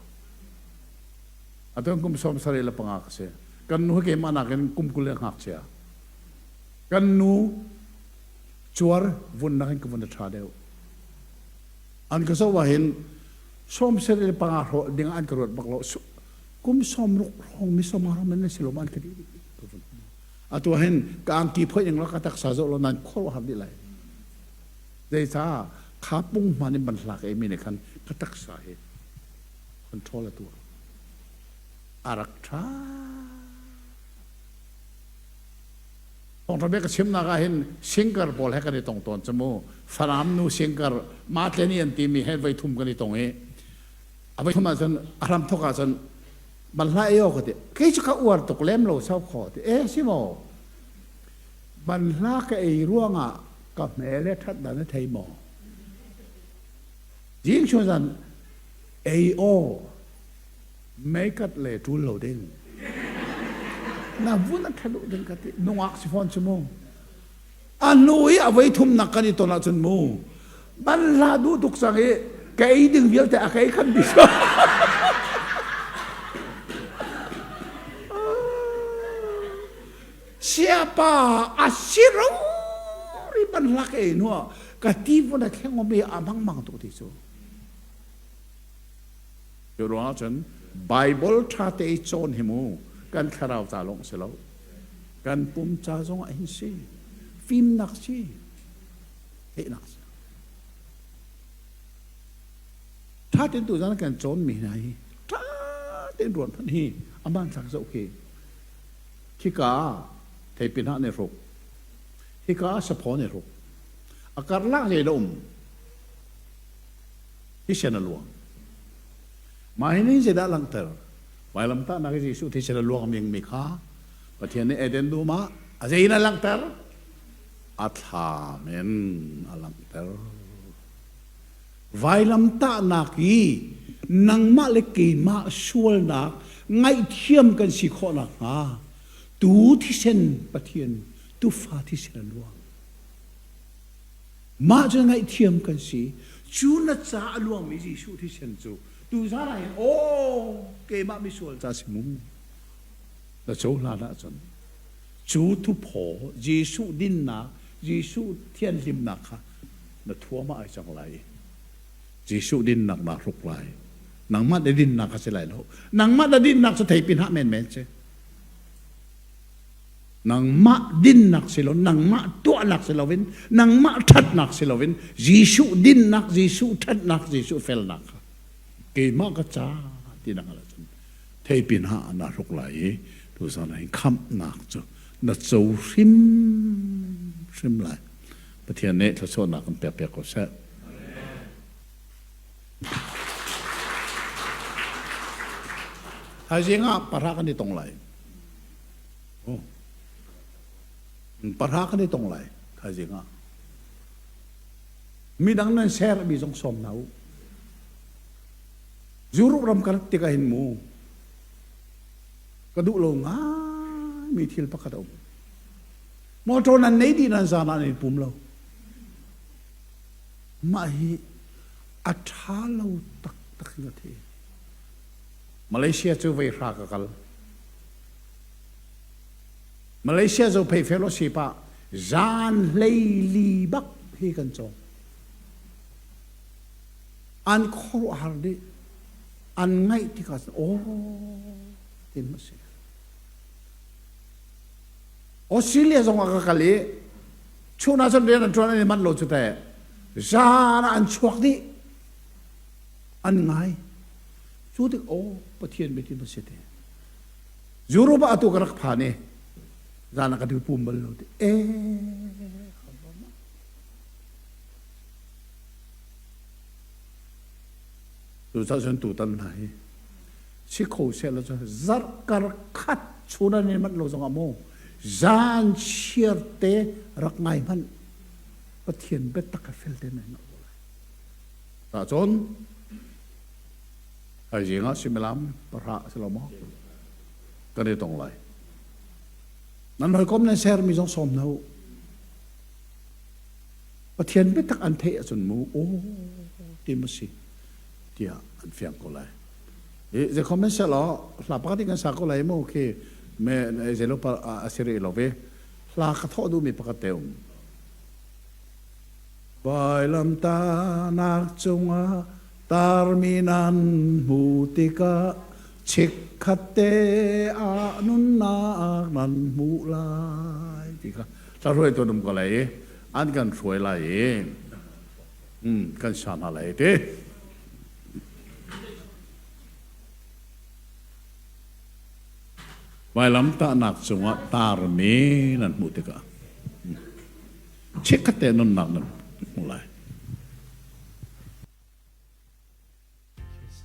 Atu kum sawm sarih le panga ka si. Kan nu hi keimah nakin kum 20 le ngakchia. Kan nu cuar vun nakin ka vun a ṭha deuh. An ka zoh ah hin sawm sarih le panga hrawh ding an ka ruat bak lo. Kum sawmruk hrawng mi sawm hrawng men na si lo ma an ka dih atu hin ka angki phoih ning lo ka taksa zoh lo nan khuaruahhar dih lai. Zeicah? Kha punghman in banhla ka eimi nih khan ka taksa hi control a tuah. A rak ṭha. Thawngṭha bia ka chimnak ah hin singer pawl he kan i tong tawn cu mu. Falam nu singer Matleni an timi he voi thum kan i tong i a voi thum ahcun a hram thok ahcun banhla ei aw ka ti. Kei cu ka uar tuk lem lo sau kho ti. E si maw? Banhla ka ei ruangah ka hmel he ṭhat dan a thei maw? Zing chun zan ei aw meikat le ṭul lo ding. Na vun a ṭha duh ding ka ti. Nungak si fawn cu mu. A hnu i a voi thumnak kan i ton ahcun mu. Banhla duh tuk cang i ka ei ding vialte a ka ei khan dih. Siapa a si rori banhla ka ei hnu ah ka ti vun a thleng um i a mangmang tuk ti cu. Cu ruangah cun Bible ṭha te i cawn hi mu kan thlarau ca lawng si lo. Kan pum ca zong ah hin si. Fimnak si. Theihnak si. Ṭha tein tu zan kan cawn mi hna hi ṭha tein ruat hmanh hi a hmanthlak zoh khi Khika ah theipi hnah nih hruk. Hika ah saphaw nih hruk. A karlak zei dah um? Thisen a luang. Mah hi nih zeidah langhter? Vailamtahnak i Jesuh thisen a luang dingmi kha Pathian nih Eden dum ah a zei in a langhter? A thlam in a langhter. Vailamtahnak i nangmah le keimah sualnak ngaihthiam kan si khawh nakhnga tu thisen Pathian tufa thisen a luang. Mah cu ngaihthiam kan si. Cu na ca a luangmi Jesuh thisen cu tuzan ah hin aw keimah misual ca si mu. Na cohlan ahcun cu thuphaw Jesuh dinnak Jesuh thianhlimnak kha na thuam ah ai cang lai. Jesuh dinnak naa hruk lai. Nangmah na dinnak a si lai lo. Nangmah na dinnak cu theipi hnah menmen si. Nangmah dinnak si lo, nangmah tuahnak si loin, nangmah ṭhatnak si loin, Jesuh dinnak, Jesuh ṭhatnak, Jesuh felnak kha keimah ka ca ti na hngalh ahcun theipi hnah naa hruk lai i tuzan ah hin khamhnak cu na co hrimhrim lai. Pathian nih thluachuahnak kan pek piak ko seh. Thaizing ah pahra kan i tong lai. Oh. Pahra kan i tong lai thaizing ah. Midang nan share mi zong sawm hna u. Europe ram kan tikah hin mu ka duh lo ngai mi thil pakhat a um. Motor nan nei dih nan zan ah nan i pum lo. Mah hi a ṭha lo taktak in ka thei. Malaysia cu vei hra ka kal. Malaysia zo phei fellowship ah zan hleili bak hi kan cawng. An khuaruahhar dih. An ngaih tikah aw tin a si. Australia zong ah ka kal i chun ah cun rian an ṭuan an i manh lo cu teh. Zan ah an chuak dih. An ngai. Cu tik aw Pathian biatim a si te. Europe ah atu ka rak phan i zan ah ka dir pum bal lo ti. E Cucaah cun tutan hna hi si kho sehlaw cu zarh kar khat chun an i manh lo zongah mu zan chiar te rak ngai hmanh Pathian biatak a fel te nan hngalh ko lai. Tah cun thaizing ah suimilam pahra si lo maw kan i tong lai. Nan hawikom nan sermi zong sawm hna u. Pathian biatak an theih ahcun mu aw ti ma si tiah an fiang ko lai. Zei comment selaw hla pakhat in kan sa ko lai mu khi me zeilo pa a si rih lo ve hla ka thawh duhmi pakhat te um. Vailamtahnak cungah tarmi nan hmu tikah chikkhat te ah nunnak nan hmuh lai ti kha hla hruaitu an um ko lai i an kan hruai lai i. Kan sa hna lai te. Vailamtahnak cungah tarmi nan hmuh tikah chikkhat te nunnak nan hmu lai.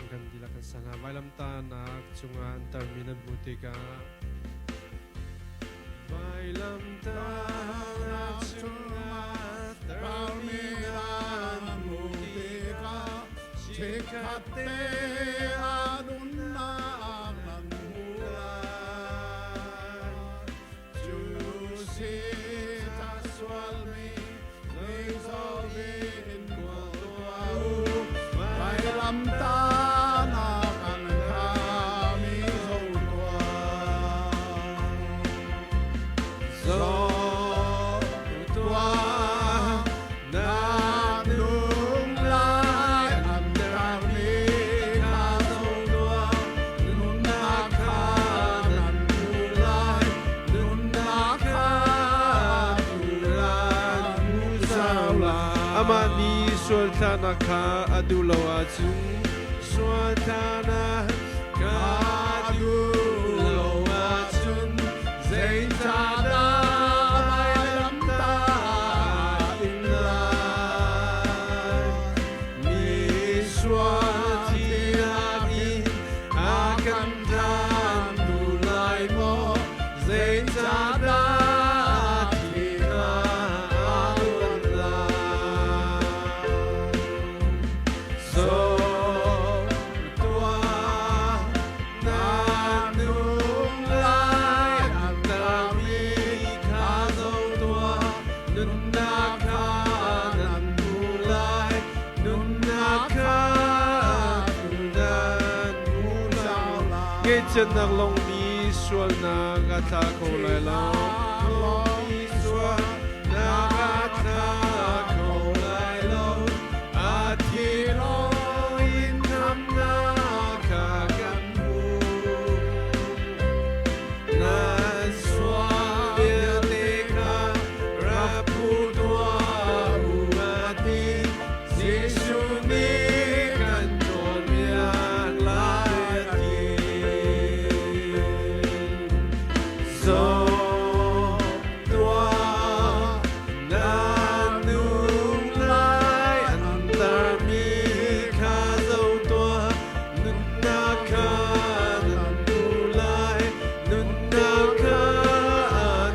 Kan dihlak kan sana vailamtahnak cungah an tarmi nan hmuh tikah Vailamtahnak cungah tarmi nan hmuh tikah chikkhat te a nunnak nan hmu lai. Cu si ta sualmi meizaw in kawl tuah u. Vailamtahnak an thami zo tuah. Zo tuah na nung lai an tarmi kha zo tuah nunnak kha nan hmu lai nunnak kha tu nan hmu zau lai. Amah nih sual thlahnak kha a duh lo ahcun sual thlahnak kha duh lo ahcun zeicahdah vailamtah in lai? Mi sual thinak in a kan than duh lai maw? Zeicahdah thi kha a luan lai? So tuah na nung lai an tami kha zo tuah nunnak kha nan hmu lai nunnak kha nan hmu lai Ngaihchiatnak lawng nih sualnak a thla kho lai lo. Lawng nih sualnak a thla kho lai lo. A thi lawng in khamnak kha kan hmu. Nan sual vialte kha rak phu tuah u a ti. Jesuh nih kan tuanbia lai a ti. Zo tuah na nung lai an tarmi kha zo tuah nunnak kha nan duh lai nunnak kha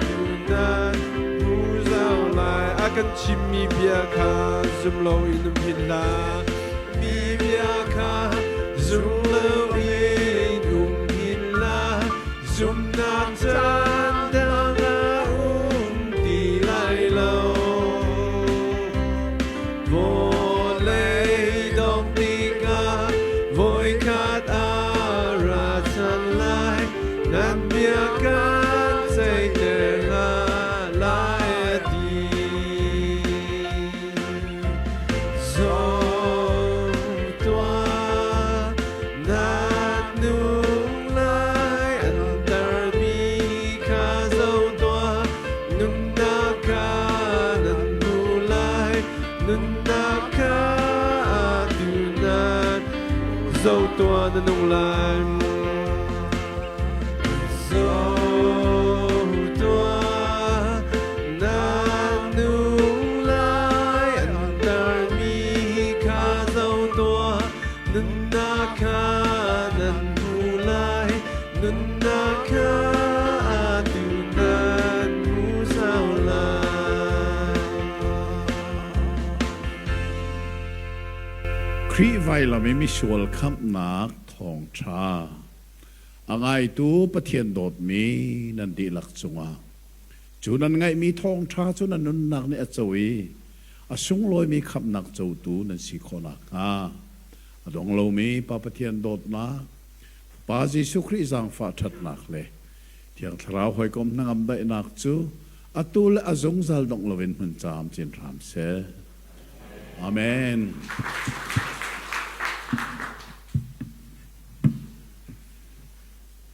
tu nan hmu zau lai a kan chimmi bia kha zum loin um hin hlah mi bia kha zum loin um hin hlah zumnak caan dang ah um ti lai lo vawlei dongh tikah voikhat a ra chan lai nan bia kan ceihter hna lai a ti. Zong tuah na nung lai an tarmi kha zo tuah nunnak kha nan hmu lai nunnak kha tu nan zo tuah na nung lai. Zo tuah na nung lai an tarmi kha zo tuah nunnak kha nan hmu lai nunnak kha tu nan hmu zau lai. Khrih vailam i misual khamhnak thawngṭha a ngaitu Pathian dawtmi nan dihlak cungah cu nan ngaihmi thawngṭha cu nan nunnak nih a co i a sunglawimi khamhnak cotu nan si khawh nakhnga a dong lomi Pa Pathian dawtnak, Fapa Jesuh Khrih zaangfah ṭhatnak le Thiang Thlarau hawikom hnangam daihnak cu atu le a zungzal dongh loin hmun camcin hram seh. Amen.